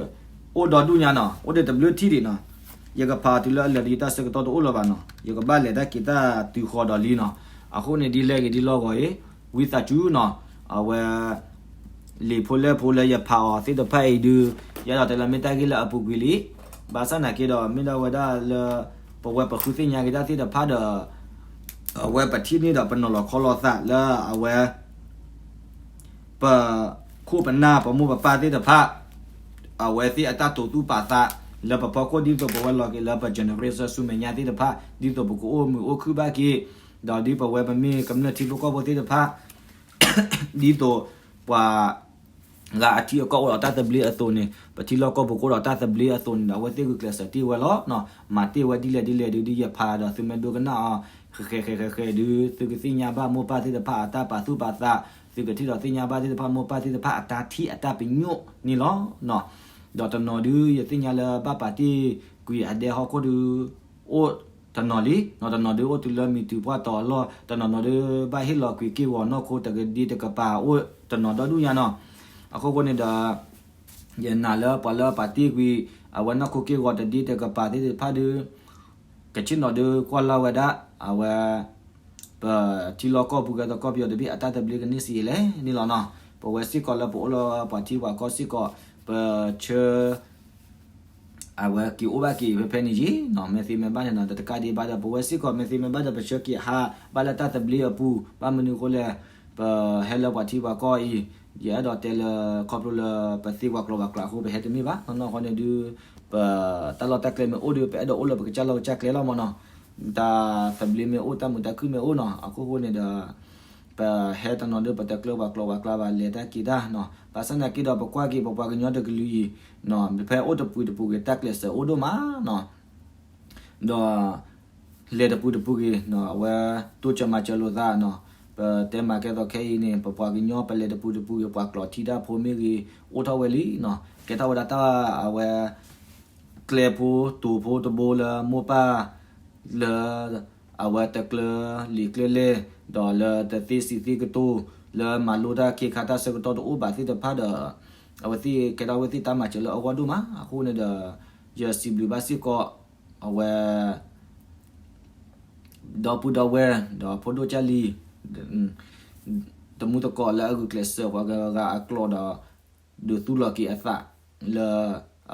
အိၣ်ဒီဒူၣ်ညါနီၤ, အိၣ်ဒံးတဘျုးထံၣ်ဒံးနီၤ, ယကဖးတုၤလၢအလၢာ်ဒီးယတၢ်ဆၢကတီၢ်တအိၣ်လၢၤဘၣ်နီၤ, ယကဘၣ်လဲၤတၢ်က့ၤတၢ်တုၤဃီၤဒီးလံနီၤ. အဃိန့ၣ်ဒ်လဲၣ်ဂ့ၤဒ်လဲၣ်ဂ့ၤအံၤ ဝံသးစူၤနီၤ, အဝဲ လံာ်ဖိလဲၢ်ဖိလၢယဖးအီၤသ့ၣ်တဖၣ်အံၤဒုး ယအဲၣ်ဒိးတဲလၢမ့ၢ်တၢ်ဂ့ၢ်လၢအပူၤကွံာ်လံ, ဘၣ်ဆၣ်နာ်က့ဒီး မ့ၢ်ဒၣ်ဝဲဒၣ်လၢ ပဝဲပဃုသ့ၣ်ညါက့ၤတၢ်သ့ၣ်တဖၣ်ဒီး အဝဲပထံၣ်န့ၢ်ဒီးပနီၤလီၤခီလီၤသးလၢအဝဲ ပခိၣ်ပနၢ်ပမိၢ်ပပၢ်သ့ၣ်တဖၣ် အဝဲသ့ၣ်အတၢ်တိာ်သူၣ်ပာ်သး လၢပဖီခိၣ်ဒ်သိးပဝဲလီၤက့ၤလၢပ generation ဆူမဲာ်ညါသ့ၣ်တဖၣ် ဒ်သိးပကအိၣ်မုာ်အိၣ်ခုၣ်ဘၣ်က့ၤ, ဒီးဒ်ပဝဲပမ့ၢ်ကမျၢၢ်ထံဖိကီၢ်ဖိသ့ၣ်တဖၣ် ဒ်သိးပှၤ ဂၤအထံအကီၢ်အိၣ်ဒီးတၢ်သဘျ့အသိးန့ၣ် ပထံလီၢ်ကီၢ်ပူၤကအိၣ်ဒီးတၢ်သဘျ့အသိးန့ၣ်ဒီး အဝဲသ့ၣ်ဂုာ်ကျဲးစၢးတ့ၢ်ဝဲလီၤ. မၤတ့ၢ်ဝဲဒ်လဲၣ်ဒ်လဲၣ်ဒုး ဒ်ယဖးဒီးသုမ့ၢ်ဒိကနၣ်အီၤ ဃဲးဃဲးဃဲးဃဲးဃဲးဒုး သုကသ့ၣ်ညါဘၣ်မိၢ်ပၢ်သ့ၣ်တဖၣ်အတၢ်ပာ်သူၣ်ပာ်သး, သုကထံၣ်ဒီးသ့ၣ်ညါဘၣ်သ့ၣ်တဖၣ်မိၢ်ပၢ်သ့ၣ်တဖၣ်အတၢ်ထံၣ်အတၢ်ပညိၣ်န့ၣ်လီၤ. ဒီးတနီၤဒုး ယသ့ၣ်ညါလၢဘၣ်ပာ်တ့ၢ်ကွံာ်အဒဲဟီၣ်ခိၣ်ဒုး အိၣ်တနီၤလံ, တနီၤနီၤဒုးအိၣ်တုၤလၢမံၤတုၤပှၢ်တီၤအလီၢ်, တနီၤနီၤဒုးဘၣ်ဟ့ၣ်လီၤကွံာ်က့ၢ်ဂီၤနီၢ်ခိတကဒ့တကပၤအိၣ်တနီၤဒီဒူၣ်ညါနီၤ. အဃိဃိန့ၣ်ဒီး ယနာ်လၢပှၤလၢပာ်တ့ၢ်ကွံာ် အဝဲနီၢ်ခိက့ၢ်ဂီၤတဒ့တကပၤသ့ၣ်တဖၣ်ဒုး ကဆ့ၣ်နီၤဒုးကွၢ်လၢ်ဝဲဒၣ် အဝဲ ပထံလီၢ်ကီၢ်ပူၤဂဲၤသကိးပယီၤတဘ့ၣ် အတၢ်သဘျ့ကန့ၢ်စံးလဲၣ်န့ၣ်လီၤနီၤ. ပဝဲစ့ၢ်ကီးလၢပအိၣ်လၢပှၤထံပှၤကီၢ်စ့ၢ်ကီး ပဆၢ အဝဲက့ၤအိၣ်ဘၣ်က့ၤဖဲဖဲန့ၣ်ယံၤနီၤ, မဲာ်သ့မဲာ်ဘၣ်န့ၣ်နီၤ, တကးဒံးဘၣ်ဒီး ပဝဲစ့ၢ်ကီး မဲာ်သ့မဲာ်ဘၣ်ဒီး ပဆၢက့ၤဟးဘၣ်လၢတၢ်သဘျ့အပူၤ, ဘၣ်မနုၤအဃိလဲၣ်, ပဟဲလၢပှၤထံပှၤကီၢ်အံၤ, ယအဲၣ်ဒိးတဲလၢ ခီဖျိလၢပသ့ပှၤကျိာ်ပှၤကျါအဃိ ပဟဲတမ့ၢ်ဘၣ်, နီၢ်နီၢ်ဃီန့ၣ်ဒုး ပတၢ်လီၢ်တၢ်ကျဲမ့ၢ်အိၣ်ဒီး ပအဲၣ်ဒိးအိၣ်လၢပကစၢ်လီၢ်ကစၢ်ကျဲလီၤမ့ၢ်နီၤ, တၢ်သဘျ့မ့ၢ်အိၣ် တၢ်မုာ်တၢ်ခုၣ်မ့ၢ်အိၣ်နီၤ, အခိၣ်ဃိန့ၣ်ဒီး ပဟဲတနီၤဒုး ပတကျၢၤပှၤကျိာ်ပှၤကျါဘၣ် လဲၤတၢ်က့ၤတၢ်နီၤ, ဘၣ်ဆၣ်နာ်က့ဒီး ပကွၢ်က့ၤ ပပှၤကညီတကလုာ်အံၤ ဖဲအိၣ်တပူၤတပူၤဂ့ၤ တၢ်ကျဲးစၢးအိၣ်ဒိၣ်မးနီၤ, ဒီး လဲၤတပူၤတပူၤဂ့ၤနီၤ, အဝဲတိစၢၤမၤစၢၤလိာ်သးနီၤ, ပတဲမၤကဲသိးခဲအံၤန့ၣ် ပပှၤကညီပလဲၤတပူၤတပူၤဂ့ၤ ပှၤကျိာ်ထံတၢ်ဖိမ့ၢ်ဂ့ၤ အိၣ်ထီၣ်ဝဲလံနီၤ, ကဲထီၣ်ဝဲဒၣ်တၢ်အဝဲ ကျဲဖိတိၤဖိတဘိလၢမိၢ်ပၢ် လၢ အဝဲတကျၢၤလံာ်ကျၢၤလဲၢ် ဒီးလၢတသ့စံးသ့ကတိၤ လၢမၤလိတၢ်ခ့ခါတၢ်ဆၢကတီၢ်တအိၣ်ဘၣ်သ့ၣ်တဖၣ်ဒီး အဝဲသ့ၣ်ကဲထီၣ်ဝဲသ့ၣ်တၢ်မၤစၢၤလၢအဂီၢ်ဒိၣ်မး, အဃိန့ၣ်ဒီး ယစံးဘျုးဘၣ်စ့ၢ်ကီး အဝဲ ဒီပုၢ်ဒီဝဲၢ် ဒီးဖိဒိၣ်ကၢ်လံၤ တမူတကိးလၢအဂုာ်ကျဲးစၢးပှၤဂၤဂၤအကျိာ်ဒီး ဒုးသူလီၤက့ၤအသးလၢ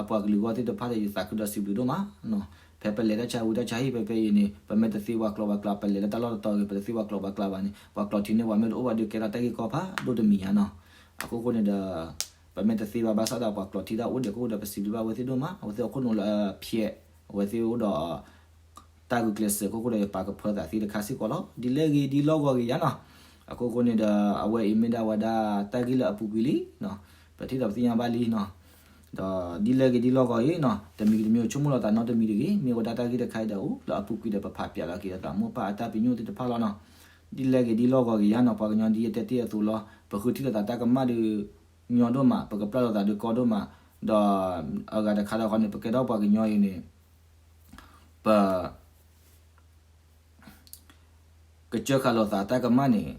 အပှၤကလုာ်ဂီၢ်သ့ၣ်တဖၣ်ဒီး ယသးခုဒီးစံးဘျုးဒိၣ်မးနီၤ, ဖဲပလဲၤတၢ်ဆါဝံၤတၢ်ဆါဟံၣ်ဖဲဖဲအံၤန့ၣ် ပမ့ၢ်တသ့ပှၤကျိာ်ပှၤကျါ ပလဲၤလၢတၢ်လီၢ်တတီၤဂ့ၤ ပတသ့ပှၤကျိာ်ပှၤကျါဘၣ်န့ၣ် ပှၤကျိာ်ထံန့ၢ်ပှၤမ့ၢ်တအိၣ်ဘၣ်ဒီး ကဲထီၣ်တၢ်ဂ့ၢ်ကီဖးဒိၣ်တမံၤညါနီၤ, အခိၣ်ဃိန့ၣ်ဒီး ပမ့ၢ်တသ့ဘၣ်ဘၣ်ဆၣ်ဒီး ပှၤကျိာ်ထံတၢ်အိၣ်ဒံးအခိၣ်ဃိဒီး ပစံးဘျုးဘၣ်အဝဲသ့ၣ်ဒိၣ်မး, အဝဲသ့ၣ်အခိၣ်နူာ်လၢအဖျဲး အဝဲသ့ၣ်အိၣ်ဒီး တၢ်ဂုာ်ကျဲးစၢးအခိၣ်ဃိဒီး ယပာ်ကဖၢသးသ့တခါစ့ၢ်ကီးလီၤ. ဒ်လဲၣ်ဂ့ၤဒ်လဲၣ်ဂ့ၤယါနီၤ, အခိၣ်ဃိန့ၣ်ဒီး အဝဲအံၤမ့ၢ်ဒၣ်ဝဲဒၣ်တၢ်ဂ့ၢ်လၢအပူၤကွံာ်လံနီၤ, ပထံၣ်ဒီးပသ့ၣ်ညါဘၣ်လံနီၤ, ဒီးဒ်လဲၣ်ဂ့ၤဒ်လဲၣ်ဂ့ၤအံၤနီၤ, တမံၤတမံၤဆိကမိၣ်လီၤသးနီတမံၤတဂ့ၤ, မ့ၢ်ဝဲဒၣ်တၢ်ဂ့ၢ်တခါအံၤဒီးအိၣ်လၢအပူၤကွံာ်ဒီး ပဖးပၠးလီၤက့ၤအသးမိၢ်ပၢ်အတၢ်ပညိၣ်သ့ၣ်တဖၣ်လီၤနီၤ. ဒ်လဲၣ်ဂ့ၤဒ်လဲၣ်ဂ့ၤယါနီၤ, ပှၤကညီဒ်ယတဲတ့ၢ်အသိးလီၤ, ပ ပဃုထံၣ်လိာ်သးတၢ်ကမၣ်ဒုး ညီဒိၣ်မး, ပကပျၢ်လိာ်သးဒုးကီဒိၣ်မး, ဒီးအဂၤတခါဒီးဃီန့ၣ် ပကဲထီၣ်ပှၤကညီအံၤန့ၣ် ပ ကစၢၢ်ဃာ်လိာ်သးတၢ်ကမၣ်န့ၣ်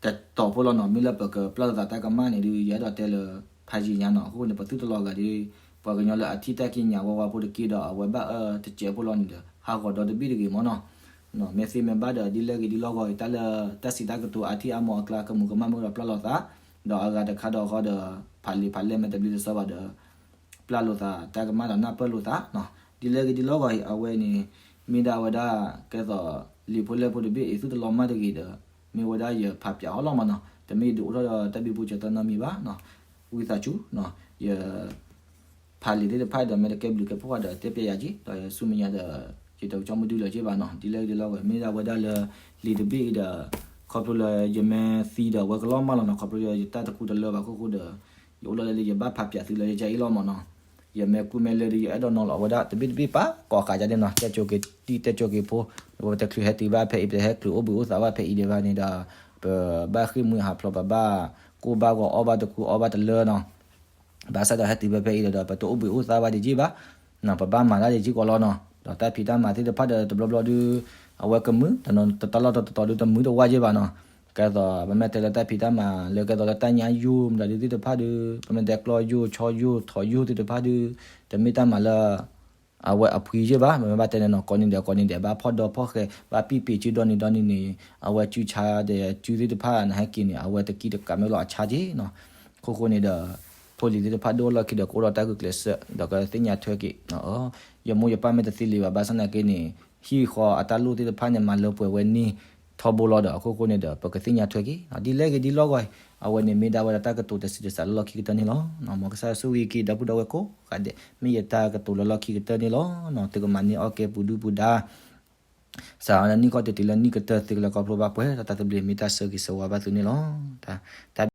တတီၤဖိလီၤနီၤ. မ့ၢ်လၢပကပျၢ်လိာ်သးတၢ်ကမၣ်န့ၣ်ဒုး ယအဲၣ်ဒိးတဲလၢ ဖးယံာ်ညါနီၤ. အဃိန့ၣ် ပသုတလီၤဂာ်ဒ် ပှၤကညီလၢအထံၣ်တၢ်ကံးညာ်ဝါဝါဖိတက့ၢ်ဒီး အဝဲဘၣ်အၢတစဲးဖိလီၤန့ၣ်ဒီး ဟးဂီၤဒီတဘ့ၣ်တဂ့ၤမ့ၢ်နီၤ. မ့ၢ်သ့မ့ၢ်ဘၣ်ဒီး ဒ်လဲၣ်ဂ့ၤဒ်လဲၣ်ဂ့ၤ တၢ်လၢတၢ်စံးတၢ်ကတိၤအါထံၣ်အါမီၤအကျါ ကမူၤကမၣ်မ့ၢ်ဒီးပျၢ်လိာ်သး, ဒီးအဂၤတခါဒီးဃီဒီး ဖးလံာ်ဖးလဲၢ်မ့ၢ်တဘျ့လၢစီဘၣ်ဒီး ပျၢ်လိာ်သးတၢ်ကမၣ်ဒီးနၢ်ပၢၢ်လိာ်သးနီၤ. ဒ်လဲၣ်ဂ့ၤဒ်လဲၣ်ဂ့ၤ အဝဲန့ၣ် မ့ၢ်ဒၣ်ဝဲဒၣ် ကဲသိးလံာ်ဖိလဲၢ်ဖိတဘ့ၣ်အံၤ သုတလီၤမၢ်တဂ့ၤဒီး မ့ၢ်ဝဲဒၣ်ယဖးပၠးအီၤလီၤမ့ၢ်နီၤ. တမ့ၢ်ယဒုးအိၣ်ထီၣ်ဒီးတၢ်ဘံဘူဆၢသၢနီတမံၤဘၣ်နီၤ. ဝံသးစူၤနီၤ ယ ဖးလံာ်သ့ၣ်တဖၣ်ဒီး မ့ၢ်တကဲဘျုးကဲဖှိၣ်ဒီး တဲပျဲယၤက့ၤ ဒီးယဆူမဲာ်ညါဒီး ယတကၠီမ့ၢ်ဒုလၢၤက့ၤဘၣ်နီၤ. ဒ်လဲၣ်ဂ့ၤဒ်လဲၣ်ဂ့ၤ မ့ၢ်ဒၣ်ဝဲဒၣ်လၢ လံာ်တဘ့ၣ်အံၤဒီး ခီဖျိလၢယမ့ၢ်သံဒီးဝဲကလီၢ်မၢ်လီၤနီၤ. ခီဖျိယတၢ်တခူတလၢဘၣ်အခိၣ်ဃိဒီး ယအိၣ်လီၤလၢယဘၣ်ဖးပၠးသုလၢယကအံၣ်လီၤမ့ၢ်နီၤ. ယမ့ၢ်ကူမ့ၢ်လဲဒီး ယအဲၣ်ဒိးနီၤလီၤဝဲဒၣ်တဘ့ၣ်တဘ့ၣ်ပာ်ကိးဃာ်ဒ်န့ၣ်နီၤ. တဲကၠိက့ၤတံၢ်တဲကၠိက့ၤဖိ ပတချုးဟဲတုၤဘၣ်ဖဲအံၤ ပတဟဲချုးအိၣ်ဘှံးအိၣ်သါဘၣ်ဖဲအံၤဒံးဘၣ်န့ၣ်ဒီး ပဘၣ်ဃ့ၢ်မှံဟးဖျိး ပဘၣ်ကိၢ်ဘၣ်ဂီၤအီၣ်ဘၣ်တခူအီၣ်ဘၣ်တလၢနီၤ. ဘၣ်ဆၣ်ဒီးဟဲတုၤဘၣ်ဖဲအံၤဒီး ပတအိၣ်ဘှံးအိၣ်သါဘၣ်ဒံးက့ၢ်ဘၣ်နီၤ. ပဘၣ်မၤတၢ်ဒံးက့ၢ်ကီးလီၤနီၤ. ဒီးတၢ်ဖံးတၢ်မၤသ့ၣ်တဖၣ်ဒီး တဘျီဘျီဒုး အဝဲကမုာ် တတီၤလီၤတတီၤဒုးတမုာ်တဝါက့ၢ်ဘၣ်နီၤ. ကဲသိးပမ့ၢ်တဲလၢတၢ်ဖံးတၢ်မၤလၢကဲသိးလၢတၢ်ညါယိၢ်မ့ၢ်ဒီးဒုးသ့ၣ်တဖၣ်ဒုး ပမ့ၢ်တဲကျီယိၢ်ဆီယိၢ်ထီၣ်ယိၢ်သ့ၣ်တဖၣ်ဒုး တမ့ၢ်တၢ်မၤလၢ အဝဲအဖှံယ့ၢ်ဘၣ်. ပမ့ၢ်ဘၣ်တဲန့ၣ်နီၤ ကိးနံၤဒဲးကိးနံၤဒဲး ဘၣ်ဖီၣ်ဒီဖီၣ်ဃဲ ဘၣ်ပံၢ်ပ့ၤစုဒီနံၤဒီနံၤန့ၣ် အဝဲစုဆါဒီးစုသ့ၣ်တဖၣ်နဟဲက့ၤန့ၣ် အဝဲတကံတကးမ့ၢ်လီၤအဆါက့ၢ်နီၤ. ခိၣ်ဃိန့ၣ်ဒီး ဖိလံၤသ့ၣ်တဖၣ်ဒိၣ်လီၢ်ခံဒီး ကအိၣ်ဒီးတၢ်ဂုာ်ကျဲးစၢး ဒီးကသ့ၣ်ညါထွဲက့ၤ ယမိၢ်ယပၢ်မ့ၢ်တသ့လံဘၣ် ဘၣ်ဆၣ်သနာ်က့န့ၣ် ဟံၣ်ဃီအတၢ်လိၣ်သ့ၣ်တဖၣ်န့ၣ် မၤလၢပှဲၤဝဲန့ၢ်ထီဘိလီၤဒီး အခိၣ်ဃိန့ၣ်ဒီး ပကသ့ၣ်ညါထွဲက့ၤ ဒ်လဲၣ်ဂ့ၤဒ်လဲၣ်ဂ့ၤ အဝဲန့ၣ်မ့ၢ်ဒၣ်ဝဲဒၣ်တၢ်ကတိၤတစံးတစးလၢလီၢ်ခံကတၢၢ်န့ၣ်လီၤ. မ်ကစၢ်ဆိၣ်ဂ့ၤက့ၤဒီပုၢ်ဒီဝဲၢ်ကိးဂၤဒဲး မ့ၢ်ယတၢ်ကတိၤလၢလီၢ်ခံကတၢၢ်န့ၣ်လီၤ. သုကမၤန့ၢ်အီၣ်ကဲပူၤဒုၣ်ပူၤဒါ စးအီၤလၢနံၣ်ခီၣ်တံၢ်တံၢ်လၢနံၣ်ကတၢၢ် သုကလဲၤခီဖျိဘၣ်ပှဲၤဒီးတၢ်သဘျ့ မ့ၢ်တၢ်ဆၢဂ့ၤဆၢဝါဘၣ်သုန့ၣ်လီၤ. တၢ်